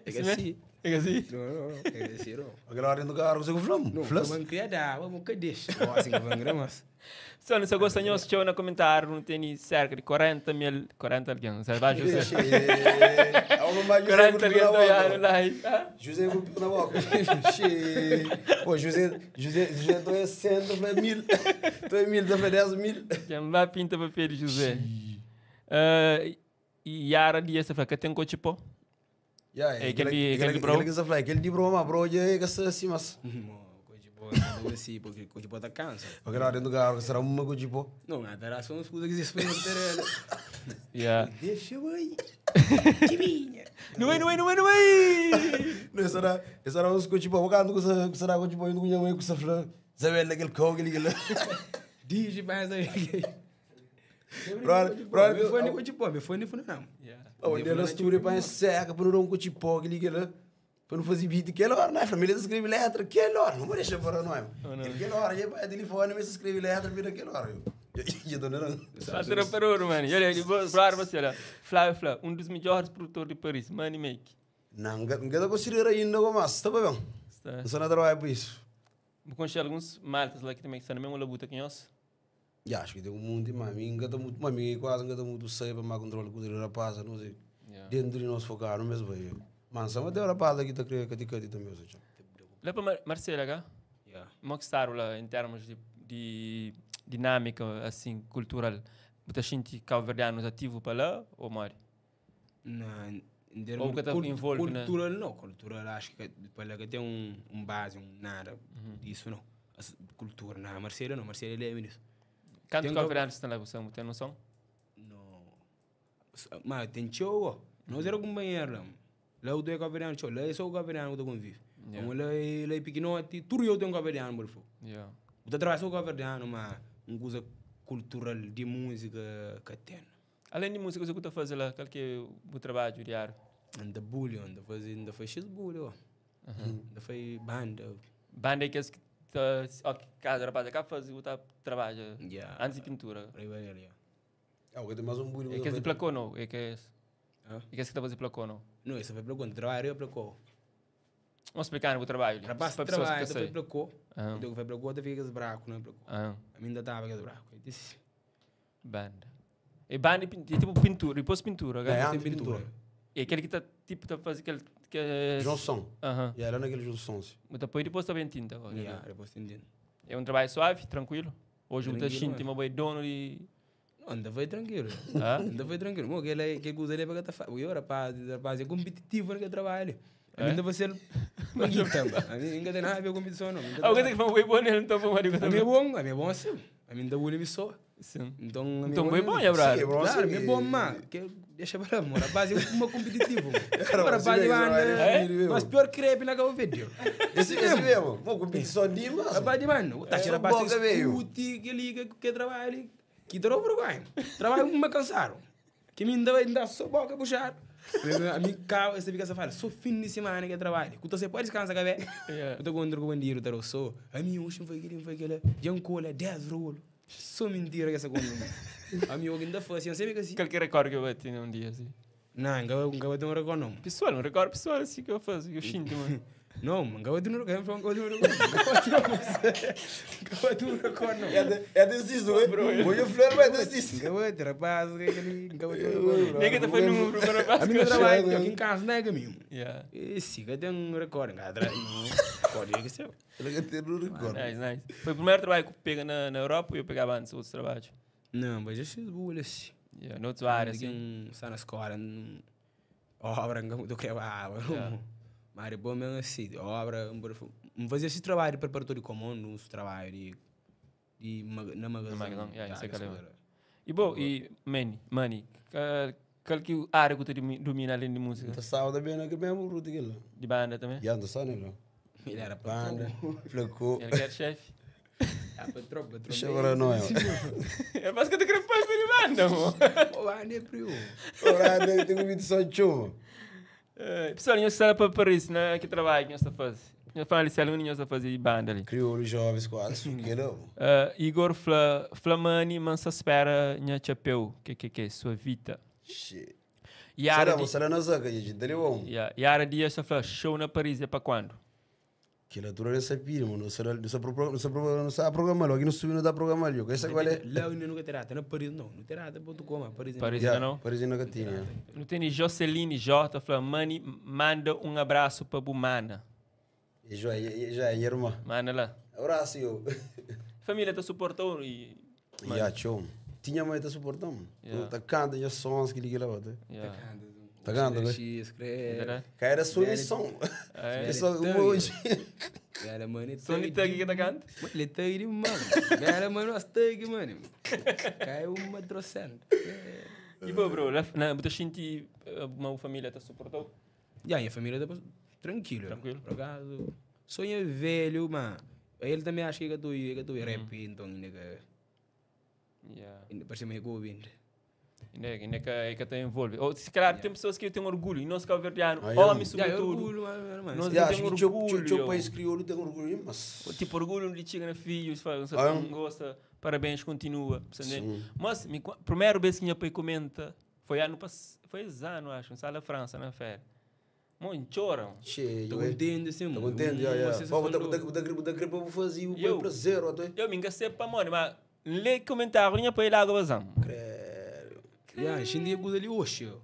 É que assim. É que assim? Não, não, não. É que assim, não. Aquela hora do carro, você com flamo? Não, Flas? vamos criar, dá, vamos que deixa. Assim que vamos mas. Só não se gosta, nós show na comentário, não tem cerca de 40 mil, 40 alguém, sabe? Vai, José. 40 alguém tá olhando lá. Ah? José grupo na boca. Che. Pô, José, José, José, tô é 100, tô é mil. Tô é mil, tô é 10 mil. Já me vai pinta papel, José. E Yara Dias, você fala que tem coche pó? Yeah, É aquele- aquele bro? Aquele que você fala, aquele de bro, mas bro, é que assim, mas. Coisa boa, assim, porque coisa boa tá cansa. Aquela hora do carro, será uma coisa tipo. Não, mas dará só umas coisas que se experimenta ela. Yeah. Deixa eu aí. Que minha. Não vai, não vai, não vai, não vai! Não, será, será uns coisa tipo, o cara não será coisa tipo, não conheço com essa flor. Sabe aquele coque ali, aquele. Diz mais aí. Bro, bro, Me foi nem coisa boa, me foi nem foi não. Yeah. Oh, ele era estúdio para seca, para não dar um cochipó, aquele que lá. Para não fazer beat, aquela hora, não é? Família escreve letra, aquela hora, não vou deixar para não é? Aquela hora, já vai telefone, mas escreve letra, vira aquela hora. E eu dona não. Fatura para ouro, mano. E olha, vou falar você, olha. Flávio Flávio, um dos melhores produtores de Paris, Money Make. Não, não considera ainda como mas, tá bem? Está. Não sou nada trabalho por isso. Vou conhecer alguns maltas lá que também que estão na mesma labuta que nós. Já, acho que tem um monte, mas mim, não muito, mas mim quase não muito sei para mais controle com o rapaz, não sei. Yeah. Dentro de nós focar no mesmo aí. Mas só tem o rapaz aqui tá criando que que também, seja. Lá para Mar Marcela, cá? Yeah. Como é que está lá em termos de dinâmica assim, cultural? Você sente cabo-verdianos ativo para lá ou mais? Não, em termos Ou que tá de envolve, né? cultural não, cultural acho que para lá que tem um base, um nada disso não. As, cultura, não, Marcelo não, Marcelo é nisso. Kantu Ten kabuverdianus sta la bu sabe, bu ten noson? No. Ma ten txeu go. Nos era kunpanheru la. La u ta oia kabuverdianu txeu. La é so kabuverdianu ku ta konvive. Yeah. Pamodi la é la é pikinoti, tudu eu ten kabuverdianu pa li fora. Yeah. Bu ta trabadja so ku kabuverdianu, ma un kuza kultural di múzika ka ten. Alén di múzika, kuzê ku ta faze la? Kal ki é bu trabadju diáriu? N ta bulha, N ta faze, N ta faze xis bulha go. N ta faze banda. Banda é kes ki ta, ok, kaza rapaz é ka faze, bu ta trabadja Yeah. antis di pintura. Riba el, yeah. Ah, o que tem mais um bulho. É kes di placô não? É kes, Hã? é kes ki ta faze placô não? Não, esse foi placô, N ta trabadja riba placô. Vamos explicar o trabalho ali. Rapaz, pa pessoas que trabalha, ka ta faze sabe. placô. Ah. Então, que faz placô, ta fica kes braco na placô. Ah, A mim ainda tava kes braco. Eu disse, banda. É banda e é tipo pintura, depois pintura, É, ok? antes tem pintura. pintura. É aquele que tá tipo tá fazendo aquele que é Junção. Aham. E era naquele junção. sim. Mas depois depois também tinta, ok? Yeah, depois tem tinta. É um trabalho suave, tranquilo. Hoje o Tranquilo, Tachinti, é. mas é dono de. Não, ainda foi tranquilo. Hã? Ainda foi tranquilo. Mo, aquele que coisa ali é para que tá O rapaz, rapaz é competitivo naquele trabalho. A É? mim ainda vai ser manguita. A mim ainda tem nada a ver com competição, não. Ah, o que tem que fazer bom nele, então vamos ali. A mim é bom, a mim é bom assim. A mim ainda vou me só. Sim. Então, a mim Então, é bem bom, é, brother. Sim, bro, Claro, sim. é bom, mano. Que deixa para lá, mano. Rapaz, é uma competitivo. Era, Rapaz, você mesmo, mano. era filho, Mas pior crepe na Cabo Verde. Esse mesmo. Bom, competição de mas. Rapaz, mano, tá É, cheio rapaz, boca, veio. discute, que liga, que trabalha, que trouxe vergonha. Trabalho, me cansaram. Que me ainda ainda só boca puxar. A mim, cá, essa fica safada, só fim de semana que trabalho. Que você pode descansar, cabé. Yeah. Eu tô com o bandido, tá só. A mim, hoje não foi aquele, não foi aquele. Jancola, 10 rolo. Só mentira que essa conta. A mim, eu ainda foi assim, eu sempre que assim. Qualquer recorde que eu bati num dia, assim. Não, nunca vai ter um recorde, não. Pessoal, um recorde pessoal assim que eu faço, que eu sinto, mano. Não, nunca vai ter um recorde, nunca vai ter um recorde. Nunca vai ter um recorde, não. É desse não é? Hoje o Fleur vai desse. Nunca vai ter, rapaz, nunca vai ter um recorde. Nega tá fazendo número para A minha baixo. trabalho, aqui em casa, não é caminho. Yeah. Esse que tem um recorde, cara. Pode que ser. Ele tem um recorde. Nice, nice. Foi o primeiro trabalho que eu pego na Europa e eu pegava antes outros trabalhos. Não, mas esses bulhas. Yeah, noutras áreas, assim. Está na escola, obra, não do que Yeah. Mas é bom mesmo assim, obra, não fazia esse trabalho preparatório comum, um trabalho de na magazine. magazine, yeah, isso é que é legal. E bom, e Manny, Manny, qual que é a área que tu domina além de música? Tá sábado bem naquele mesmo ruta aquele lá. De banda também? Já, tá sábado, né? Ele era Banda, patrão. flacou. Ele quer chefe. Ah, patrão, patrão. Deixa agora não é. É mais que eu te quero fazer de banda, mano. O banda é frio. Ora, tem competição de chuma. Pessoal, nós estamos para Paris, né? Que trabalho que nós estamos fazendo? Nós falamos ali, nós estamos fazendo banda ali. Crioulo jovens quase, que não. Igor Fla, Flamani, mansa espera, nha chapéu, que, sua vida. Shit. Yara, Será, você era na zaga, gente, dali bom. Yeah. Yara Dias está falando, show na Paris é para quando? Que altura dessa pira, mano. Não será, não não sabe programar, aqui no sul não dá programar, eu. Essa qual é? Lá ainda nunca terá, na Paris não, não terá, ponto com, Paris. Paris Yeah, não? Paris não tinha. Não tem Joceline J, falando, Mani, manda um abraço para Bumana. E já, já, é irmã. Manda lá. Abraço, eu. Família te suportou e... Ya, tchau. Tinha mãe tá suportando. Yeah. Tá canta, já sons que liga lá, tá. Yeah. Tá canta, né? Escreve. Cara, era só missão. É. É só uma hoje. Era, mano, Som de thug que tá canta? Ele thug, mano. Era, mano, as thug, mano. Caiu uma trocando. E bom, bro, lá, na, você sente uma família te suportou? E aí, a família tá tranquilo. Tranquilo. Por acaso, sonho velho, mano. Ele também acha que eu tô, que eu tô rap, então, ainda que... Yeah. Ainda parece meio que ouvindo. Ainda que, é que te envolve. Ou, se calhar, tem pessoas que têm orgulho, e nós cabo-verdianos, Ah, homem yeah. Yeah, sobretudo. orgulho, mano, mano. Nós Ya, temos acho que teu- orgulho. teu país crioulo tem orgulho, mas... Tipo, orgulho de chega na filhos, fala, você Ah, não gosta, parabéns, continua. Sim. Mas, me, primeiro vez que minha pai comenta, foi ano passado, foi esse ano, acho, em Sala França, na férias. Mano, choram. Che, Tô eu é. contente, assim, Tô mano. contente, já, Uma já. sensação Bom, louca. da gripe eu vou fazer o Eu? bom prazer, ó, tô. Eu me engacei para mano, mas lê comentário, minha pai lá vazão. Credo. Yeah, entendi a coisa ali hoje. ó.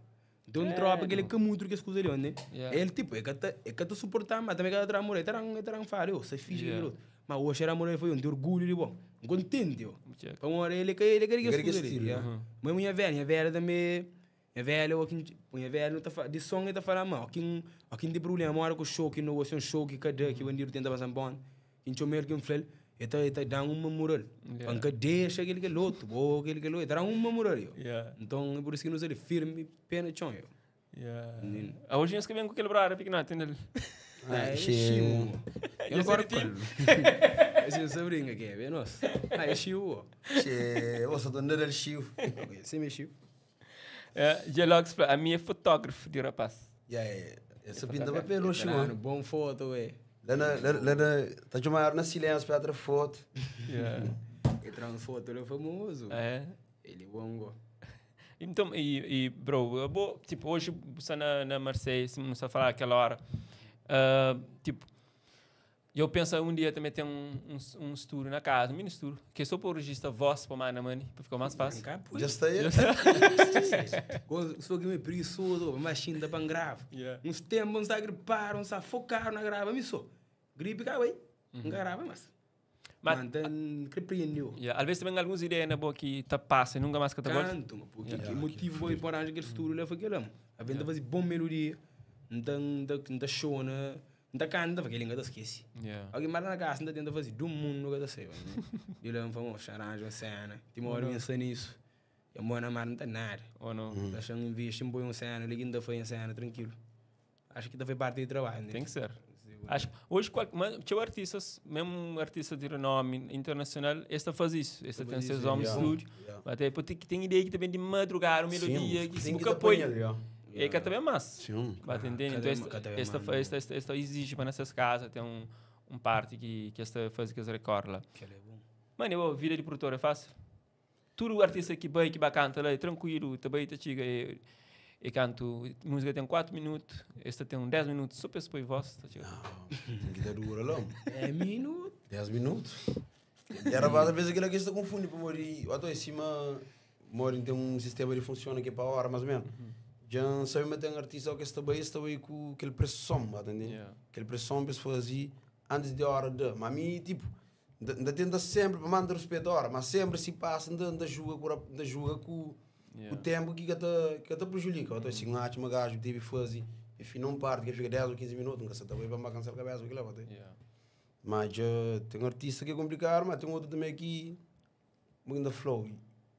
Então, um tropa aquele camuto que as coisas ali, né? Yeah. Ele, tipo, é que tá, é que tá suportando, mas também que tá amor, é terão, é terão falho, você fiz Yeah. aquilo. Mas hoje era amor, foi um de orgulho, ali, bom. Contente, ó. Check. Para amor, ele que ele queria Ele que quer as coisas ali. estilo. yeah. Mas minha velha também, minha velha, eu aqui, minha velha não tá fa- de som ele tá falando mal, aqui, aqui tem problema, mora com show que não, assim um show que cada que o bandido tenta passar bom. Quem chama ele que um flel, E ta, e ta da-m uma mural. Yeah. Pa N ka dexa kel kel otu, bo kel kel otu. E ta da-m uma mural, yo. Yeah. Nton, é pur isu ki nu sta li firmi, pé na txon, yo. Yeah. Nin- Ah, Hoje nhos ka ben ku kel brother pikinoti nel. Ah, é Xê. chiu. Eu não Esse é gosto de time. Esse é sobrinho aqui, é bem nosso. Ah, é chiu, ó. Che, você tá andando chiu. Ok, Esse é chiu. É, Gelox fala, a minha é fotógrafo de rapaz. Yeah, yeah. Essa pinta papel, chiu. Mano, bom foto, ué. Lá na, lá, lá na, tá chamando na silêncio para outra foto. Yeah. Ele traz uma foto, ele é famoso. É. Ele é bom, go. Então, e bro, eu vou, tipo, hoje você na Marseille, se não está a falar aquela hora, ah, tipo, eu penso um dia também ter um estúdio na casa, um mini estúdio, que é só para registrar voz para mana money, para ficar mais fácil. Cá, pô. Já está aí? Sou que me preguiçoso, mas xinda para grave. Yeah. Uns tempos, não está gripar, não está focar na grava, me só. Gripe cá, ué. Não grava, mas. Mas- Mantém, que prendeu. Yeah. Às vezes também algumas ideias na boa que tá passa e nunca mais que tá volta. Canto, mas porque que motivo foi para arranjar aquele estúdio lá foi aquele lá. A venda fazer bom melodia, não tá não tá chona, não tá canta, porque ele ainda esquece. Yeah. Alguém mais na casa ainda tenta fazer do mundo nunca tá sei. E lá famoso, arranja uma cena, tem uma hora pensa nisso. E a mãe na mar não tá nada. Ou não? Tá achando investe, põe uma cena, ali ainda foi uma cena, tranquilo. Acho que foi parte do trabalho, né? Tem que ser. Acho que hoje, qual, mas, tinha artistas, mesmo artistas de renome internacional, esta faz isso. Esta tem seus homens yeah. estúdio. Yeah. Mas até tem, tem ideia que também de madrugar, uma melodia, que se tem que nunca dar põe. apanhar, yeah. É que também é massa. Sim. Vai entender? cada Então, uma- esta, cada uma esta, mano. esta exige para nessas casas tem um parte que esta faz que as record lá. Que ele é bom. Mano, eu, vida de produtor é fácil. Tudo artista que vai, que vai canta lá, é tranquilo, também tá chega e canto. Música tem 4 minutos, esta tem um 10 minutos, só para pôr voz, tá chega. Não, tem que dar dura lá. É minuto. 10 minutos. E era às vezes aquilo que se confunde para morrer. Eu estou em cima, moro tem um sistema que funciona aqui para a hora, mais ou menos. Já sabe, mas tem artista que está bem, está bem com aquele pressão, tá entendendo? Yeah. Aquele pressão que se fazia antes de hora de. Mas a mim, tipo, ainda tenta sempre para manter respeito à hora, mas sempre se passa, ainda joga com, ainda joga com Yeah. o tempo que te, que te prejudica. Eu estou assim, um ótimo gajo, tive que fazer, enfim, não parte, que fica 10 ou 15 minutos, nunca se está bem para cancelar a cabeça, aquilo lá, tá? Yeah. Mas tem um artista que é complicado, mas tem outro também aqui, muito flow.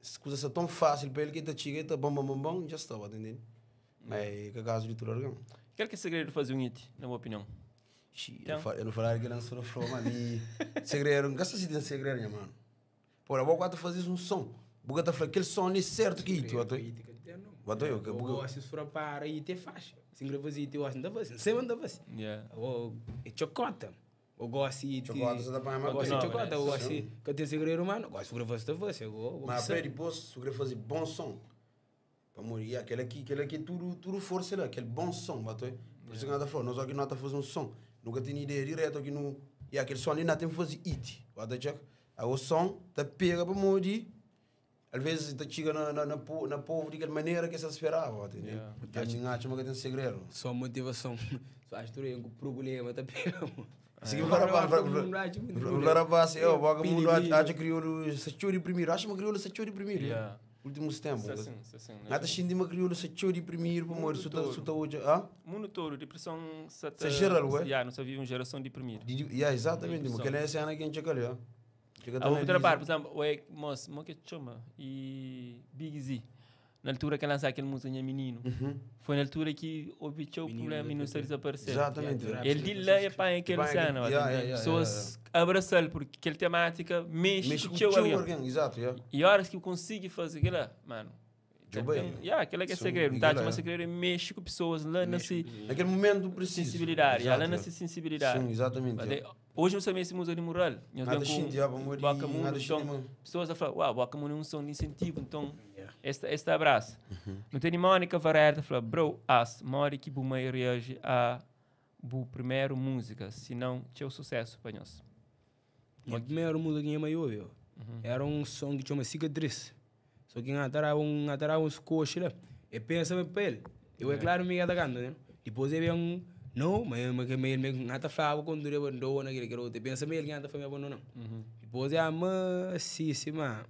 As coisas são tão fácil para ele que ele chega, ele bom, bom, bom, bom, já está, tá entendendo? Mas é que caso de tudo órgão. Qual que é o segredo de fazer um hit, na minha opinião? Eu não eu não falar que lançou no flow, mas e segredo, não gasta se tem segredo, né, mano. Pô, eu vou quatro fazer um som. Buga tá falando aquele som ali certo que hit, eu tô. Botou eu, que Eu buga. gosto de surapar aí, te faz. Se grava e te gosto, não faz. Sempre não faz. Yeah. Eu é chocota. Eu gosto de Chocota, você tá para Eu gosto de Não, chocota, eu né? gosto de que tem segredo, mano. Eu gosto de gravar esta voz, eu gosto. Mas para depois, se eu fazer bom som, para morrer, aquele aqui, tudo força lá, aquele bom som, bateu. Por isso que nós tá falando, nós aqui não tá fazendo um som, nunca tem ideia direto aqui no, e aquele som ali não tem que fazer it, bota check. Aí o som tá pega para morrer, às vezes tá chega na povo de aquela maneira que se esperava, entendeu? Yeah. Então, acho que tem segredo. Só motivação. Só acho que tem um problema, tá pegando. Se que para para rapaz, eu boga mundo acha crioulo se chori primeiro, acha uma crioulo se chori primeiro. Yeah. Últimos tempos. Isso assim, isso assim, né? Nada xindi uma crioulo se chori primeiro, para morrer, suta hoje, ah? Mundo todo, depressão... Se Se geral, ué? Yeah, não se vive uma geração deprimida. Yeah, exatamente, porque ela é cena que a gente ali, ó. Chega Ah, vou trabalhar, por exemplo, o é, moço, mo que chama? E Big Z. Na altura que lançou aquele música Minha Menino. Foi na altura que houve o problema e não se desapareceu. Exatamente. Ele de lá é para aquele Pai, cena, yeah, yeah, yeah, pessoas abraçam porque aquela temática mexe, Mexe com com o teu o alguém. alguém, exato, yeah. E horas que eu consigo fazer aquilo lá, mano. Tchau bem. Yeah, aquilo é que é Sim, segredo. Tá, aquilo mas é. segredo é mexe com pessoas lá na se Naquele momento preciso. sensibilidade, yeah, lá Exato, na yeah. se sensibilidade. Sim, exatamente. Mas yeah. é, hoje não sabia se música de mural. Nós Nada vem com xinte, yeah, para morrer, Boca Mundo, nada então, xinte, mano. pessoas a falar, uau, Boca Mundo é um som de incentivo, então esta abraço. Não tem Mônica Varela fala, bro, as, more que Bumei reage a bu primeiro música, senão tinha o sucesso para nós. Minha primeira música que eu ouvi, era um som que chama Cicatriz. Só que atarava uns coxos lá. E pensa para ele. Eu é claro, me ia atacando, né? Depois ele um não, mas mas que me me ngata falava quando ele abandona aquele que outro. Pensa me ele ngata foi me abandonar. Depois é a mas sim, sim, mas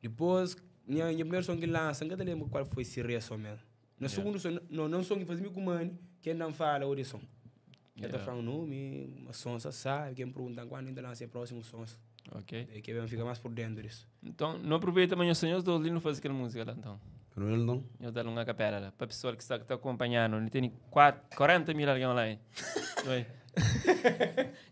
depois minha primeiro som que lança, não lembro qual foi esse reação mesmo. No segundo som, não, não som que fazia com mano, quem não fala o som. Eu tô falando nome, uma som só sabe, quem pergunta quando ainda lança o próximo som. Ok. É que bem fica mais por dentro disso. Então, não aproveita, mas nhos senhores ali não faz aquela música lá, então. Não, não. Nhos dá uma capela lá. Para pessoal que está, que está acompanhando, não tem 40 mil alguém online. Oi.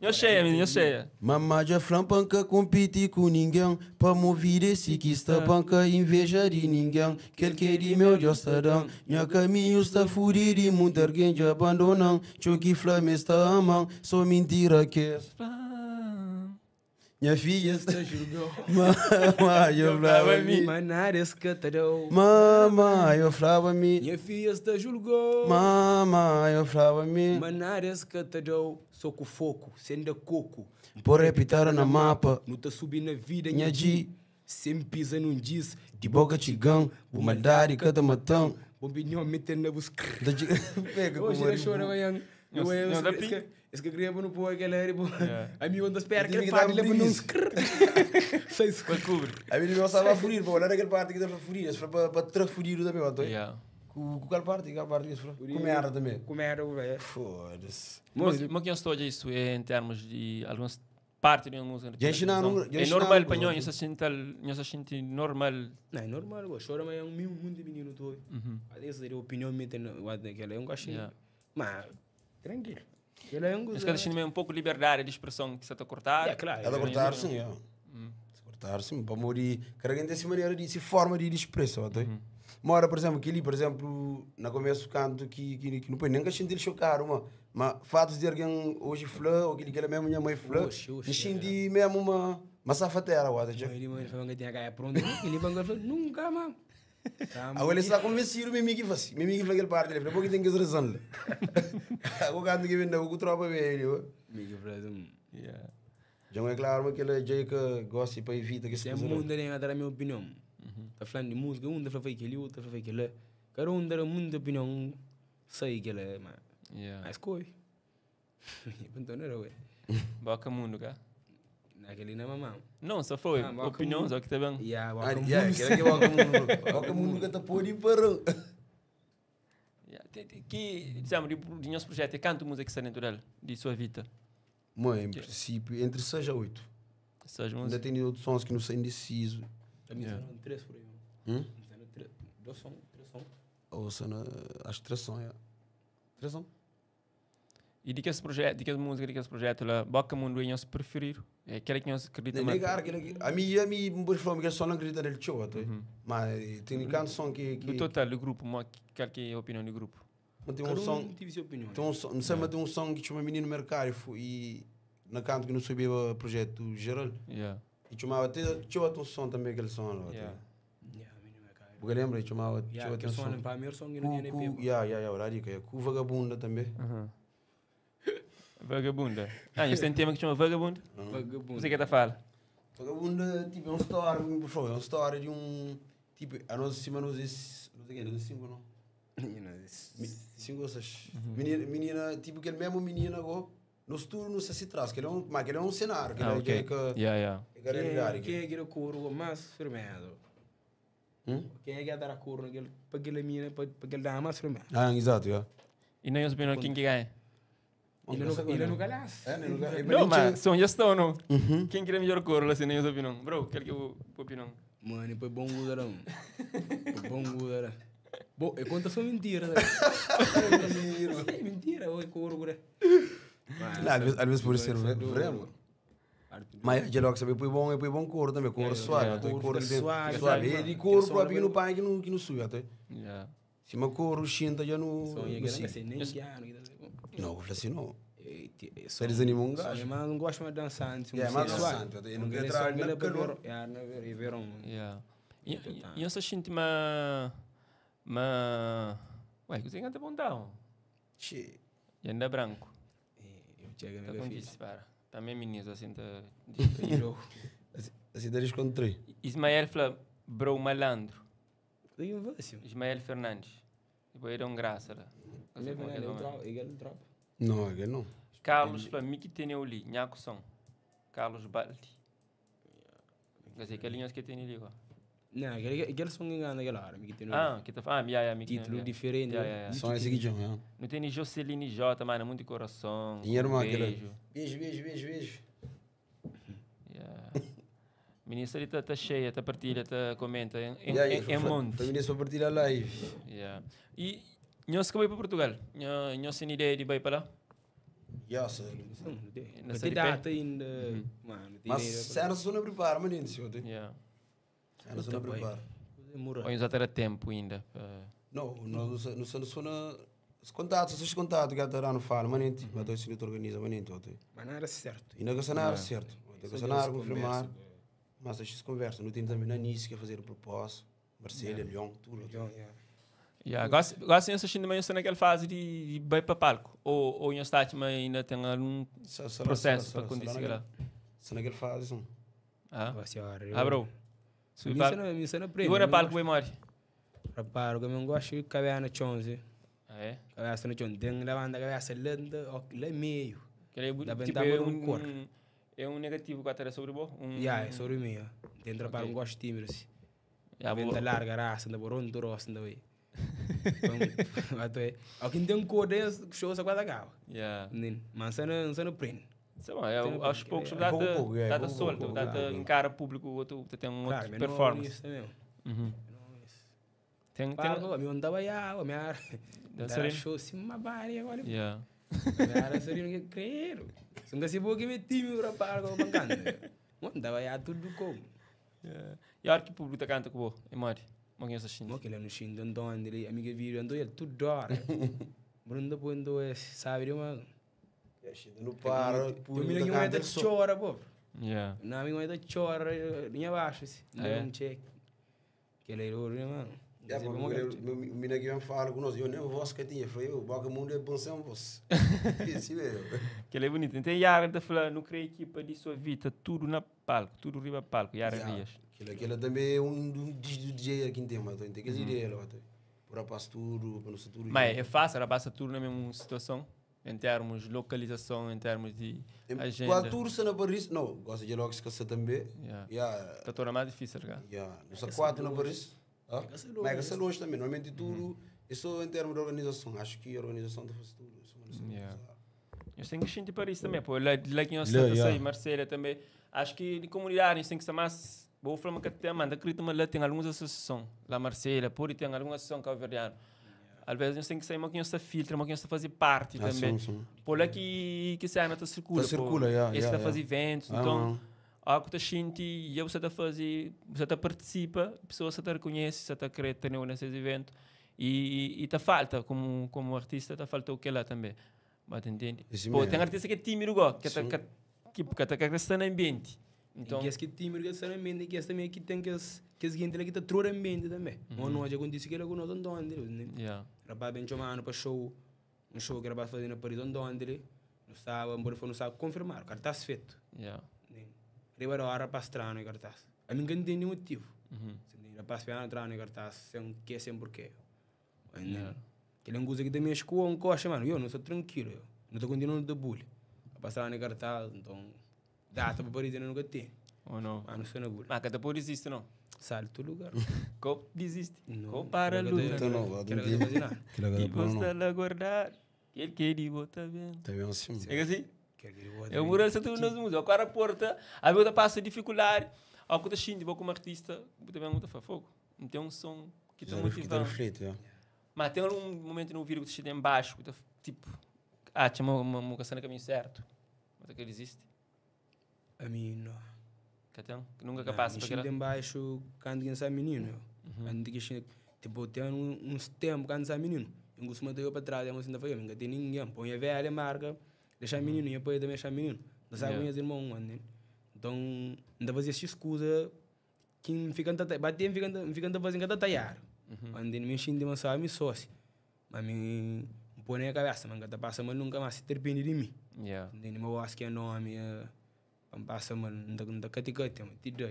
Nhos cheia, menino, nhos cheia. Mamá já flam panca compete com ninguém. Pa mover esse que está panca inveja de ninguém. Que ele quer de meu Deus tá dando. Nha caminho está fudido e muita alguém já abandonam. Tchau que flam está amando. Só mentira que é. Minha filha está julgou. Mamá, eu falava a mim. Manares catarou. Mamá, eu falava a mim. Minha filha está julgou. Mamá, eu falava a mim. Manares catarou. Sou com foco, sendo coco. Por repitar na mapa. Não tá subindo na vida, Nha G. Sem pisa num diz. De boca tigão, o maldade cada matão. Bombinho metendo na busca. Da Pega com Hoje o ele chora amanhã. Não, Eu eu não dá pi. esse que queria não pôr aquela era, pô. Yeah. Amigo anda espera que Tinha ele que dar fale, um leva num preguiça. scrr. Sai scrr. Vai cobre. A mim não estava a furir, pô, olha aquela parte que estava a furir, esse foi para para furir também, ó, Yeah. Com qual parte, qual parte que esse foi? Com merda também. Com merda, velho. Foda-se. Mas, mas que eu estou a isso é em termos de algumas partes de uma música. Já ensinaram- já É ensinaram normal com para os nós, outros. se sente, nós se sente normal. Não, é normal, pô. Chora amanhã um mil mundo de menino tu. Às vezes a opinião me tem aquela é um gostinho. Yeah. Mas tranquilo. Ele é um Mas cada time um pouco liberdade de expressão que se está a cortar. É claro. Ela cortar sim, é. Se cortar sim, para morrer. Cada quem tem essa maneira de se forma de expressão, tá? Mora, por exemplo, aquele, por exemplo, na começo canto que não põe nem que a gente chocar uma, mas fatos de alguém hoje flã, ou aquele que era mesmo minha mãe flã, Oxe, oxe, me senti mesmo uma safatera, ó, tá? Ele mãe falou que tinha caia pronto. Ele falou nunca, mano. Tá, Agora ele está convencido, meu amigo faz. Meu amigo fala aquele parte, ele falou, porque tem que razão. Agora canto que vem da o tropa velho. Amigo, falou, Yeah. Já não é claro, mas aquele jeito que gosta para evitar que Tem mundo nem a dar a minha opinião. Tá falando de música, um tá falando aquele, outro tá falando aquele. Cada um dá muita opinião. Sei que ele é, mas. Yeah. Mas coi. Então não era, ué. Boca mundo, cara. Naquele não é mamão. Não, só foi. Ah, boca Opinião, mundo. só que tá bem. Yeah, Ah, boca yeah, mundo. aquele que é o mundo. O mundo que tá por aí para. Yeah. Que, dizemos, de nosso projeto, é canto música que está dentro dela, de sua vida. Mãe, em princípio, entre 6 a 8. Essas Ainda músicas. tem outros sons que não são indeciso. Também Yeah. são três por aí. Hum? São três. Dois são, três são. Ou são, acho que três sons, é. Três sons. E de que esse projeto, de que essa música, de que esse projeto lá, Boca Mundo é nosso preferido. É aquele que nós acreditamos. Nem negar aquele que a mim, por favor, que só não acredita nele show, tá? Mas tem canto som que Do que total do grupo, qual que é a opinião do grupo? mas tem um Cada som um tive sua opinião. Tem um som, não sei, mas tem um som que chama Menino Mercário e na canto que não sabia o projeto geral. Yeah. E chamava até tinha um som também aquele som lá. Yeah. Yeah, menino, é cara. Porque lembra, chamava Yeah, tinha aquele um som som. não para mim, som que não tinha nem Cu, pepo. yeah, yeah, yeah, radica, cu vagabunda também. Vagabunda. Ah, este tem um tema que chama Vagabunda. Vagabundo. Você que tá falando? Vagabunda, tipo, é uma história, por favor, é uma história de um tipo, a nós cima nós esse, não sei o que, não cinco não. Cinco ou seis. Menina, menina, tipo aquele mesmo menino agora, nos turnos não sei se traz, que ele é um, mas que ele é um cenário, que Ah, ele é ok. que Yeah, yeah. é que é a realidade. Quem é que era couro mais firmado? Hum? Quem é que ia dar a cor naquele, para aquela mina, para aquele dama mais firmado? Ah, exato, yeah. E na minha opinião, quem que ganha? Ele não calasse. É, não, não, Não, mas são já estão, não? Quem quer melhor cor, assim, na minha opinião. Bro, qual que é a opinião? Mano, foi bom gudarão. Foi bom gudarão. Bom, eu conto só mentira. né? Sim, mentira, oi, couro, gura. Não, às vezes por ser vremo. Mas já logo sabe, foi bom, foi bom cor também, cor suave, yeah. cor Cor que tem suave, suave. mano. E cor Aquele próprio som que no pai que não sube, até. Yeah. Se uma cor xinta já no Sonha no que não sigo. sei nem que ano. Não, eu falei assim, não. Só desanima um gajo. Mas não gosto mais de dançar antes. Yeah, mais dançante, eu não quero entrar na calor. É, verão. Yeah. E eu só sinto uma... Uma... Ué, que você canta bom down. Che. E anda branco. Eu chego Tá na com filha. isso, para. Também menino, assim, tá... Assim, tá descontraí. Ismael fala, bro malandro. Eu vou assim. Ismael Fernandes. Depois ele é um graça lá. Não sei como é que é o nome. Ele tropa. Não, aquele não. Carlos fala, Miki tem ali, nhaco som. Carlos Baldi. Quer dizer, que linhas que tem ali, ó. Não, aquele som que ganha naquela hora, que tem Ah, que tá falando, ah, yeah, yeah, Miki título yeah. diferente. Yeah, yeah, yeah. Só esse aqui, John. é. Não tem nem Joceline J, mano, muito coração. Minha irmã, aquela. Beijo. Beijo, beijo, beijo, beijo. Yeah. Minista li ta ta xeia, ta partilha, ta komenta em, em, Yeah, em, em monte. Foi minista pa partilha live. Yeah. E nhos ka bai pa Portugal? Nho, nhos ten ideia di bai pa lá? Yeah, se, Na Não série tem P? data ainda, mano. Tem mas ideia cena só não prepara, maninho, senhor. Yeah. Cena só não Tá bem. prepara. Demora. Ou nhos já terá tempo ainda? pa- Não, nós não não só na os contatos, os contatos que a Tarano fala, maninho, mas dois se organiza, maninho, ontem. Mas não era certo. E não que nada certo. Tem que Só nada Deus confirmar. conversa, Mas a gente conversa, não tem também na Nice que é fazer o propósito, Marselha, Lyon, tudo. Então, yeah. Yeah. Agora, agora nhos assistindo, mas está naquela fase de, de bai pa palco. Ou, ou nhos está, mas ainda tem algum processo para acontecer lá? Só naquela fase, sim. Ah, Nossa senhora, eu- ah bro. Subi Mim palco. não- mim não E prende, agora eu palco gosto. vai morre. Rapaz, o que eu gosto é cabeça na chão, zé. Ah, é? Cabeça no chão. Tem levanta a cabeça lá, lá meio. Que ele é, Dá pra tipo, entrar é por um um, cor. é um negativo que até sobre o um, Yeah, é sobre mim. ó. Tem rapaz, Ok. eu gosto de tímido, assim. Yeah, Venta boa. larga, raça, anda por onde roça, anda aí. Então, quem tem um cor desse, show só quase acaba. Yeah. Entende? Mas você não, você não prende. Sei lá, é, Tem aos bem, poucos é. dá Pouco a pouco, é, dá pouco a solto, pouco, dá claro. encara público, outro tem um outro Claro, mas não é performance. isso mesmo. Uhum. Não é isso. Tem, tem, Pago, mi andava ya, mi era Dançarino? show assim, uma barriga, olha. Yeah. Mi era dançarino que creio. Se nunca se que me tímido rapaz, como bancando. Andava ya tudo como. Yeah. E a hora que o público tá canta com o é mori. Mas quem assistindo? Mo que ele no shindo andou ele, amiga vídeo andou ele tudo hora. Bruno depois é, sabe de uma. E a gente não para, Tu mira que uma da chora, pô. Yeah. Não, amigo, da chora, linha abaixo, assim. Ah, é? Não check. Que ele era, mano. É, porque o menino que vem falar conosco, eu nem voz que tinha, falei, eu, boca mundo é bom sem voz. Esse mesmo. Que ele é bonito. Tem Yara tá falando, não creio equipa de sua vida, tudo na palco, tudo riba palco, Yara Yeah. Rias. Aquilo, aquilo também é um do DJ aqui em tema, tem que ideia lá, por rapaz tudo, para não ser tudo. Mas é fácil, ela passa tudo na mesma situação, em termos de localização, em termos de agenda. Quase tudo se na Paris, não, gosto de logo esquecer também. Yeah. Yeah. Tá torna mais difícil, cara. Yeah. Não são quatro na Paris. Ah? Mas é longe também, normalmente tudo, isso em termos de organização, acho que a organização tá fazendo tudo. isso, mas não Yeah. sabe. Eu tenho que sentir Paris também, pô. Lá, lá que nós Lá, estamos yeah. aí, Marselha também. Acho que de comunidade, tem que estar mais. Vou falar que tem, mano, acredito, mas lá tem algumas associações. Lá Marselha, por tem alguma associação cabo-verdiana. Às vezes nós tem que sair, mas que nós está filtra, mas que nós está fazer parte Ah, também. sim, sim. Por lá que que cena tá circula, Tá circula, yeah, Esse yeah, tá yeah. fazer eventos, Ah, então não. a que tá sente e você tá fazer, você tá participa, a pessoa você tá reconhece, você tá querendo ter nesses eventos e, e tá falta como como artista tá falta o que lá também. Mas entende? Esse Pô, mesmo. tem artista que é tímido, igual, que tá Sim. que que que tá crescendo no ambiente. Então, Então, que esse que tímido que está na mente, que esse também que tem que as que as gente que tá trora ambiente também. Uhum. Não acontece que ele com nós andando, né? yeah. Rapaz bem chamando para show, um show que rapaz fazendo na Paris andando, não sabe, embora for não sabe confirmar, o cartaz feito. Yeah. Né? Arriba da hora rapaz trano cartaz. A mim não entende motivo. Uhum. Rapaz piano trano cartaz, sem que sem porquê. Yeah. Que ele é um coisa que também escoa um coxa, mano. Eu não sou tranquilo, eu. Não estou continuando de bulha. Rapaz trano cartaz, então data para Paris eu nunca tem. Ou não? Mano, sou na bulha. Mas que depois desiste não. Salto lugar. Co desiste. Não. Co para a luta. Então não, lá Quero tem que fazer nada. Aquilo E agora não. você lá guardar. Ele quer bota bem. Tá bem assim. É assim? Quero que ele bote Eu bem. moro essa tudo nas músicas. Agora a porta, a vida passa dificuldade. Ao que tá xinte, vou como artista, também muito fa fogo. Não tem um som que te Que tá motiva. reflete, yeah. Mas tem algum momento no vídeo que te em baixo, que tá tipo, ah, tinha uma uma uma no caminho certo. Mas aquele existe. A mim, não. Que tem, que nunca capaz para para aquela. em baixo, quando quem sabe menino. Eu. Quando que xinte, tipo, tem uns tempos quando sabe menino. Eu costumo ter eu para trás, eu não falei, nunca tem ninguém. Põe a velha marca, deixa menino, e depois também deixa menino. Não sabe Yeah. yeah. irmãos, né? Então, ainda fazia essa excusa que fica bater, fica fica fazendo cada talhar. Quando me enchendo de maçã, me sócio. Mas me põe na cabeça, mas cada passa, mas nunca mais se terpene de mim. Yeah. Entende? Meu acho que é nome, é, passa, mas não tá cati-cati, mas te dou.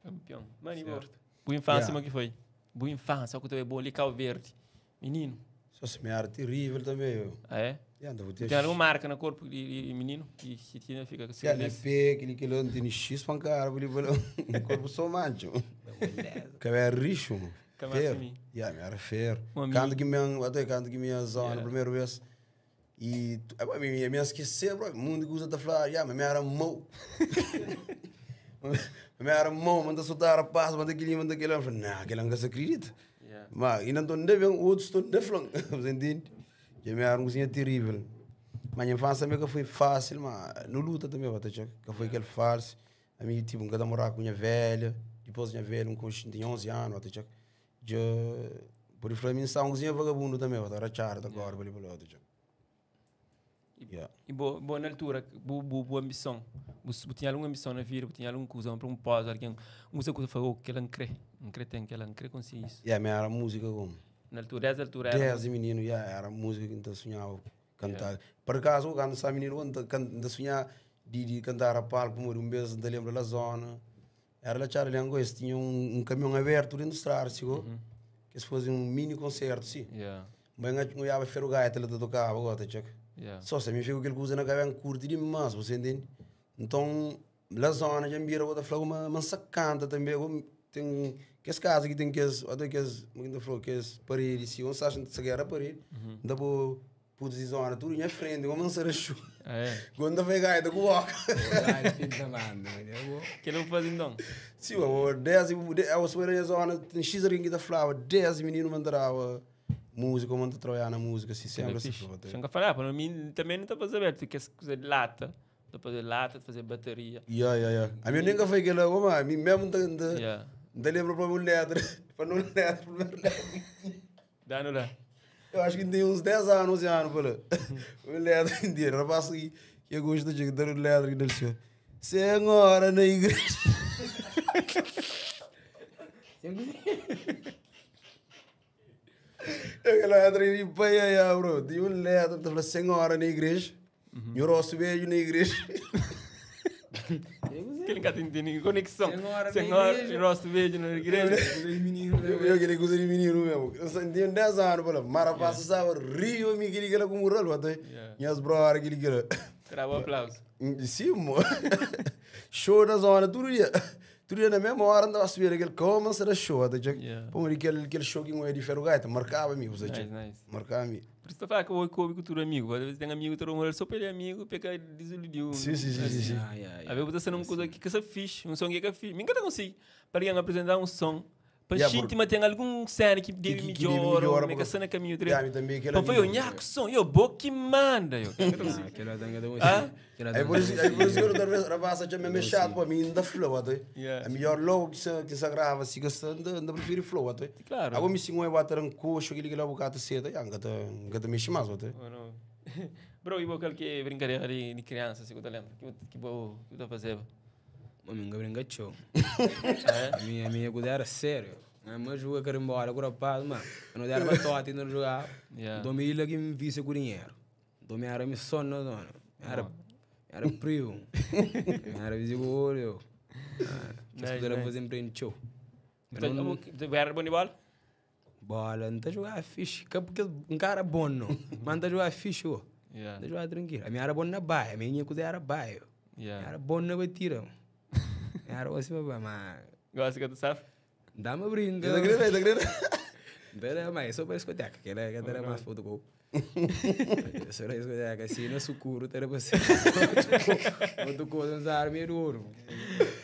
Campeão. Mano, e Certo. morto. Boa infância, Yeah. mas que foi? Boa infância, o que tu é bom ali, Cabo Verde. Menino. Só se me era terrível também. Eu. Ah, é? Yeah, ainda vou ter Tem alguma marca no corpo de, de menino que, que tinha, fica com Yeah, né, pé, aquele que ele tem X pancar, ali, o corpo só mancho. Cabelo richo. mano. Como Ferro. assim? Yeah, me era ferro. Um amigo. Canto que minha, até canto que minha zona, Yeah. primeira vez. E tu- eh, minha minha esquecer, bro, o mundo que usa tá falar, yeah, mas me era mau. Mi era mau, ma N ta sotaba rapaz, ma ta kel-li, ma ta kel-la. N fla, nah, kel-la N ka sa kridita. Ma inda N ta nda ben, otus ta nda fla-m. Bu intende? Dja mi era un kuzinha terível. Ma nha infansia tanbe ka foi fásil, ma nu luta tanbe ba ta txeu. Ka foi kel fásil. Ami, tipo, N ka ta moraba ku nha velha. Dipôs nha velha, N konxe, N tinha 11 anu, ba ta txeu. Dja, pode fla, mi N staba un kuzinha vagabundu tanbe, ba ta ratxadu, ta kóre pa li pa la, ba ta txeu. Yeah. E bo, bo na altura, bu, bu, bu ambição, bu, bu tinha alguma ambição na vida, bu tinha alguma coisa, um propósito, alguém, um coisa que você falou, oh, que ela não crê, não crê tem, que ela não crê conseguir isso. Yeah, mas era música como? Na altura, dessa altura era. Desde menino, yeah, era música que eu sonhava cantar. Yeah. Por acaso, quando estava menino, eu sonhava de, de cantar a palco, como um vez, eu lembro da zona. Era lá Tchara Liangois, tinha um, um caminhão aberto dentro do estrada, chegou? Uhum. Que eles faziam um mini concerto, sim. Yeah. Mas eu olhava ferro gaita, ela tocava, agora, tchau. Yeah. Só se me fica aquele coisa na cabeça, curte demais, você entende? Então, lá zona, já mira, bota flor, uma, uma canta também, tem que as casas que tem que as, até que as, como que falou, que as paredes, se um sabe, se guerra parede, Uhum. dá para putz de zona, tudo em frente, como não será chu. Ah, é. Quando vai gaita com o boca. Que ele faz então? Sim, o 10, eu sou na zona, tem X alguém que tá falava, 10 meninos mandaram música, manda trabalhar na música, assim, sempre assim. Deixa eu falar, para mim também não está para saber, tu quer fazer lata, tá fazer lata, fazer bateria. Yeah, yeah, yeah. A mim nunca foi aquela, como a mim mesmo não Yeah. não lembro para o letra, para não letra, primeiro letra. Dá no lá. Eu acho que tem uns 10 anos, 11 anos, para O letra inteiro, rapaz que que gosta de dar o letra que dele senhor. Senhora na igreja. Aquela letra de pai aí, bro. Tem um letra, tá falando senhora na igreja. E o rosto veio na igreja. Que ele nunca tem conexão. Senhora na Senhora, igreja. rosto verde na igreja. Eu aquele coisa de menino mesmo. Eu só tinha 10 anos, falei, mas rapaz, sabe, rio, me aquele que era com o rolo, até. Yeah. Minhas brother, aquele que era. Trava o aplauso. Sim, mo. Show na zona, tudo dia. Tudo dia na mesma hora, andava a subir aquele como será show, até. Yeah. Pô, aquele, aquele show que não é de ferro gaita, marcava-me, você Nice, nice. Marcava-me. Por isso eu falo que eu vou com o amigo. Às vezes tem amigo, todo mundo só para ele amigo, pega desiludiu. Sim, sim, sim, sim, sim. Ah, yeah, A yeah. vezes você não coisa que que é fixe, um som que é fixe. Ninguém tá consegue. Para alguém apresentar um som. Para Yeah, gente, mas tem algum cena que deve que deve melhorar, melhorar, ou me porque- que cena caminho Yeah, direito. mim também aquele Então foi o ali- nhaco som, eu bo que manda, eu. Ah, aquela tanga da Ah? Aquela Aí por isso, aí por isso que eu talvez rapaz, já me chato para mim ainda flow, até. Yeah. É melhor logo que se que se grava, se que se anda, anda prefere flow, até. Claro. Agora me singo é bater um coxo aquele que lá bocado cedo, já nunca nunca mexe mais, até. Ou não? Bro, e aquele que brincadeira de, de criança, se você lembra? Que que bo que tá fazendo? Mano, nunca brinca show. É? A minha coisa era sério. A mãe joga quero embora com o rapaz, mano. Eu não era batota e não jogava. Yeah. Então me ilha que me visse com dinheiro. Então me era me sono na zona. Era era frio. Era vizinho com o olho. Que Nice, as pessoas nice. fazer empreende show. Então, tu era bom de bola? Bola, não tá jogando fixe. Que Porque um cara bom, não. Mas não tá jogando fixe, ó. Yeah. Tá jogando tranquilo. A minha era bom na baia. A minha coisa era baia. Yeah. Era bom na batida. Era assim, mas... Gosta que tu sabe? Dá uma brinca. Tá querendo, tá querendo? Era mais só para discoteca, que era, que era mais foto gol. Só era discoteca, assim, no sucuro, era para ser. Outro coisa, não arma de ouro.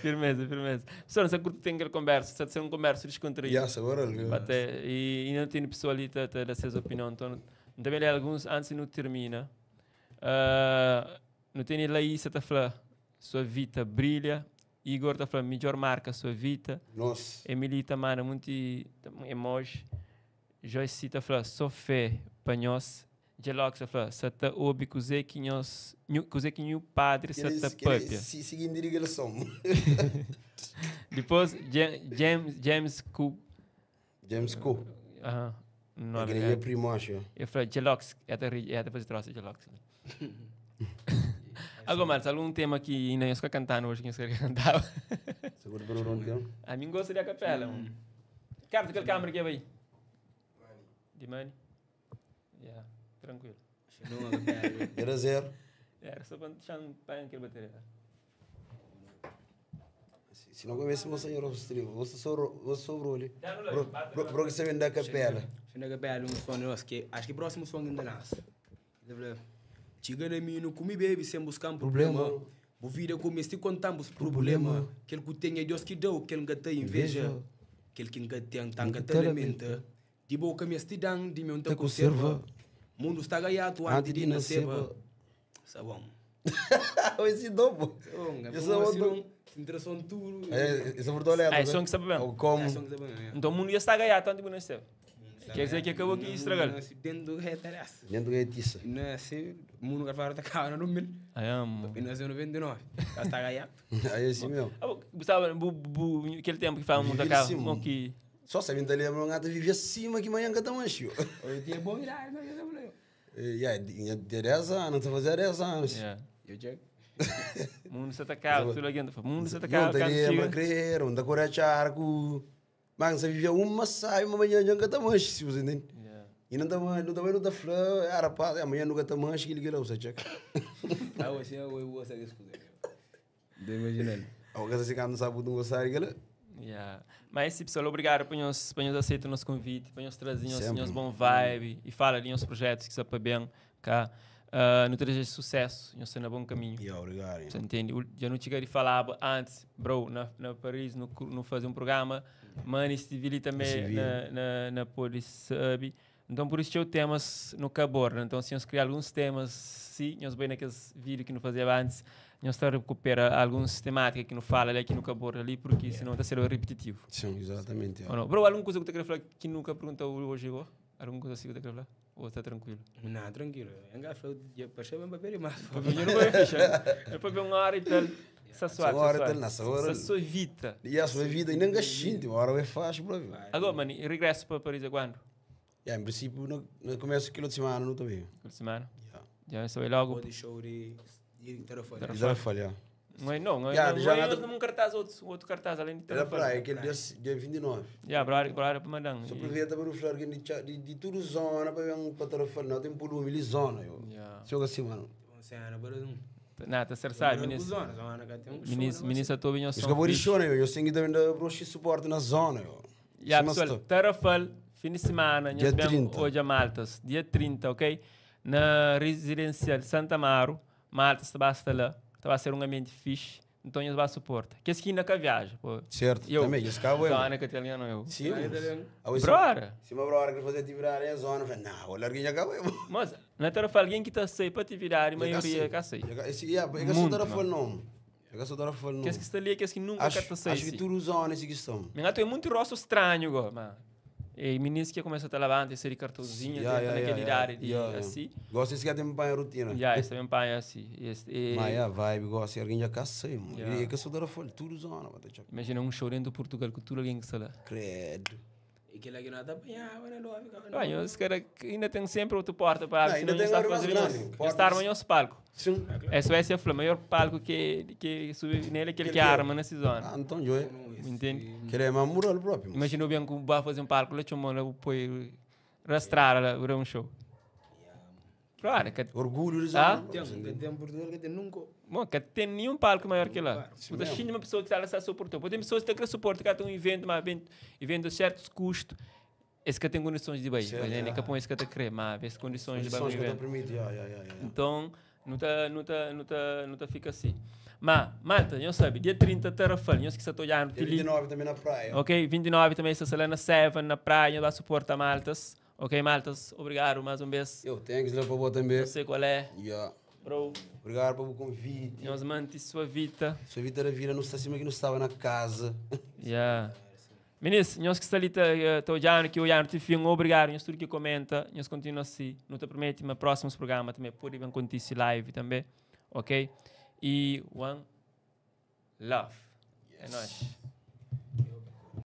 Firmeza, firmeza. Pessoal, você curte tem aquela conversa, você tem uma conversa descontraída. Yes, agora. Até, e não tem pessoa ali tá, tá, dá suas opiniões. Então, também lê alguns antes não termina. Não tem Laísa tá falando, sua vida brilha. Igor tá falando, melhor marca sua vida. Nossa. Emily tá manda muito emoji. Joyce tá falando, só fé para nós. Gelox tá falando, sata obi kuze que nós, kuze que nho padre sata papia. Seguindo direção. Depois James James Cook, James Cook. aham, nome Aquele é. é primo, acho. Eu falei, Gelox, é até é depois trouxe Gelox. Agora, Marcos, algum tema que ainda não está cantando hoje, que não quer cantar? Seguro por um tempo. A mim gosta de a capela. Hum. Cara, aquela câmera que é aí. De money? Yeah, tranquilo. Era zero. Era só para deixar um pé aquele bateria. Se não conhece, você é você você sobrou ali. Bro, bro, que você vem da capela. Na capela, um som nosso, que acho que o próximo som ainda lança. Chega na mim, não come baby sem buscar um problema. Problema. Bu vida ku mesti konta-m bus prubléma Kel ku ten é Deus ki da-u, kel N ka ta inveja Kel ki N ka ten, ta N ka ta lamenta Di bo ka mesti da-m, di meu N ta konserva Mundu sta gaiatu anti di naseba Sa bon. Esse dopo. Sa bon. Esse é outro. Intrason tudo. Esse é o Ah, esse som que sabe bem. Como? É, som que sabe bem, é. Então o mundo já está gaiato antes de nascer. Quer dizer que acabou aqui estragar. Nasce dentro do reta, aliás. Dentro do gaitiça. Nasce, o mundo que fala tá cara no mil. Ai, amo. E nasceu em 99. Já está gaiato. Aí esse mesmo. Ah, Gustavo, bu, bu, aquele tempo que fala muito Vivi cá, assim, bom que Só se me lembra, um gato vivia acima que manhã que tá manchio. Eu tinha boa idade, não, eu falei. E aí, tinha 10 anos, tá fazendo 10 anos. Yeah. Eu tinha. O mundo se atacava, tudo aqui, o mundo se Não atacava, te canto lembra, chega. crer, não te corre charco. Mas você vivia uma saia, uma manhã que tá manchio, se você entende. Yeah. E não tá manchio, não tá não tá flor, era rapaz, amanhã nunca tá manchio, que ele quer você checa. Ah, você eu vou gostar desse coisa. Tô imaginando. Alguém assim que não sabe do gostar, que Yeah. Mas sim, pessoal, obrigado por nos, por nos aceitar o nosso convite, por nos trazer nos, Sempre. nos bom vibe e fala de nos projetos que está bem cá. Uh, no trazer sucesso, nós estamos no bom caminho. E obrigado. Você entende? Eu já não tinha de falar antes, bro, na, na Paris, no, no fazer um programa, mano, estive ali também Estive. na, na, na Polisub. Então, por isso tinha temas no cabor. Né? Então, se nós criar alguns temas, sim, nós bem naqueles vídeos que não fazia antes, nós está recupera algumas temáticas que não fala ali aqui no cabor ali, porque senão está sendo repetitivo. Sim, exatamente. Ou não? Bro, alguma coisa que você quer falar que nunca perguntou hoje, agora? Alguma coisa assim que você quer falar? Ou está tranquilo? Não, tranquilo. Eu não eu percebo bem mais. Eu não vou fechar. Eu vou ver uma hora e tal. Essa Uma hora e tal, nessa hora. Essa sua vida. E a sua vida ainda engaxinte, uma hora é fácil, bro. Agora, mano, e regresso para Paris a quando? Yeah, em princípio, no, no começo aquilo de semana não também. Aquela semana? Yeah. Já sou logo. Pode show de de telefone. Telefone. Já falha. Não é, não, não é, Yeah, não, já é, nada- não, um cartaz, outro, outro cartaz além de Era telefone. praia, aquele dia, dia 29. Yeah, brother, brother, para mandar. Só aproveita para o flor de, de, de tudo zona para ver um para telefone, não tem volume, de zona. Eu. Yeah. Joga assim, mano. Cena, para um. Não, tá certo, sabe, ministro. Zona, zona que tem um show. Ministro, ministro, estou bem, Isso que eu vou de né? Eu sei que também dá broche suporte na zona, eu. Yeah, Sim, mas pessoal, tô. Tarrafal, fim de semana, Dia nós vemos 30. hoje a Maltas, dia 30, ok? Na residencial Santa Amaro, Maltas está lá, está a ser um ambiente fixe, então nós vai suporta. Que esquina que viaja, pô. Certo, Eu. também, esse cabo é. Zona que italiano eu. Sim, italiano. Brother. Se uma brother que fazer atividade na zona, eu falei, não, o larguinho acabou. Mas, na Tarrafal, alguém que está a sair para atividade, a maioria que sei. Esse, yeah, é que só Muito, telefone não. É que só telefone não. Que que está ali, que que nunca Acho, está sair. acho que tudo zona esse questão. Minha é muito rosto estranho, go, mano. E meninos que começam a te levantar, ser de cartãozinho, Yeah, yeah, naquela yeah, idade de yeah, yeah. assim. Gosto desse que tem para a rotina. Yeah, esse também pai é assim. Este, e, Mas é a vibe, gosto de alguém já caça, mano. Yeah. E é que só telefone, tudo zona, bata tchau. Imagina um show dentro do Portugal com tudo alguém que está lá. Credo. E aquele que não tá apanhava, né? Não, ficava. Bem, os caras que ainda tem sempre outra porta para Não, abrir, ainda senão tem está a área mais fazer grande. nós. Porta Está de- arma nosso palco. Sim. É Suécia é o maior palco que que sube nele é aquele que Aquele que- arma nessa zona. Ah, então, eu. Entende? Que ele é mais mural próprio. mano. Imagina o bem que o vai fazer um palco, lá chamou lá, põe rastrar lá, virou um show. Claro, que Orgulho de Ah? zona. Tem, tem Portugal que tem nunca. Bom, que tem nenhum palco maior que lá. Sim Puta, mesmo. tinha uma pessoa que está lá está suportando. Pô, Tem pessoas que estão suporte, que tem um evento, mas evento, evento de certos custos. Esse que tem condições de bem. Certo, Mas nem ah. que põe esse que está querer, mas esse condições de bem. Condições que eu te evento. permite. Yeah, yeah, yeah, yeah. Então, não tá, não tá, não tá, não tá fica assim. Mas, malta, não sabe, dia 30 Tarrafal, não esqueça de olhar no Dia tele. 29 também na praia. Ok, 29 também está lá na Seven, na praia, lá suporta Maltas. Ok, Maltas, obrigado mais uma vez. Eu tenho que ir lá para boa também. Não sei qual é, Yeah. bro. Obrigado pelo convite. Nós mantém sua vida. Sua vida era vira, não está acima que não estava na casa. Yeah. Meninos, nós que está ali tá olhando, que olhando, te fim, obrigado, nós tudo que comenta, nós continua assim, não te promete, mas próximos programas também pode vir acontecer live também, ok? E one love. É nóis.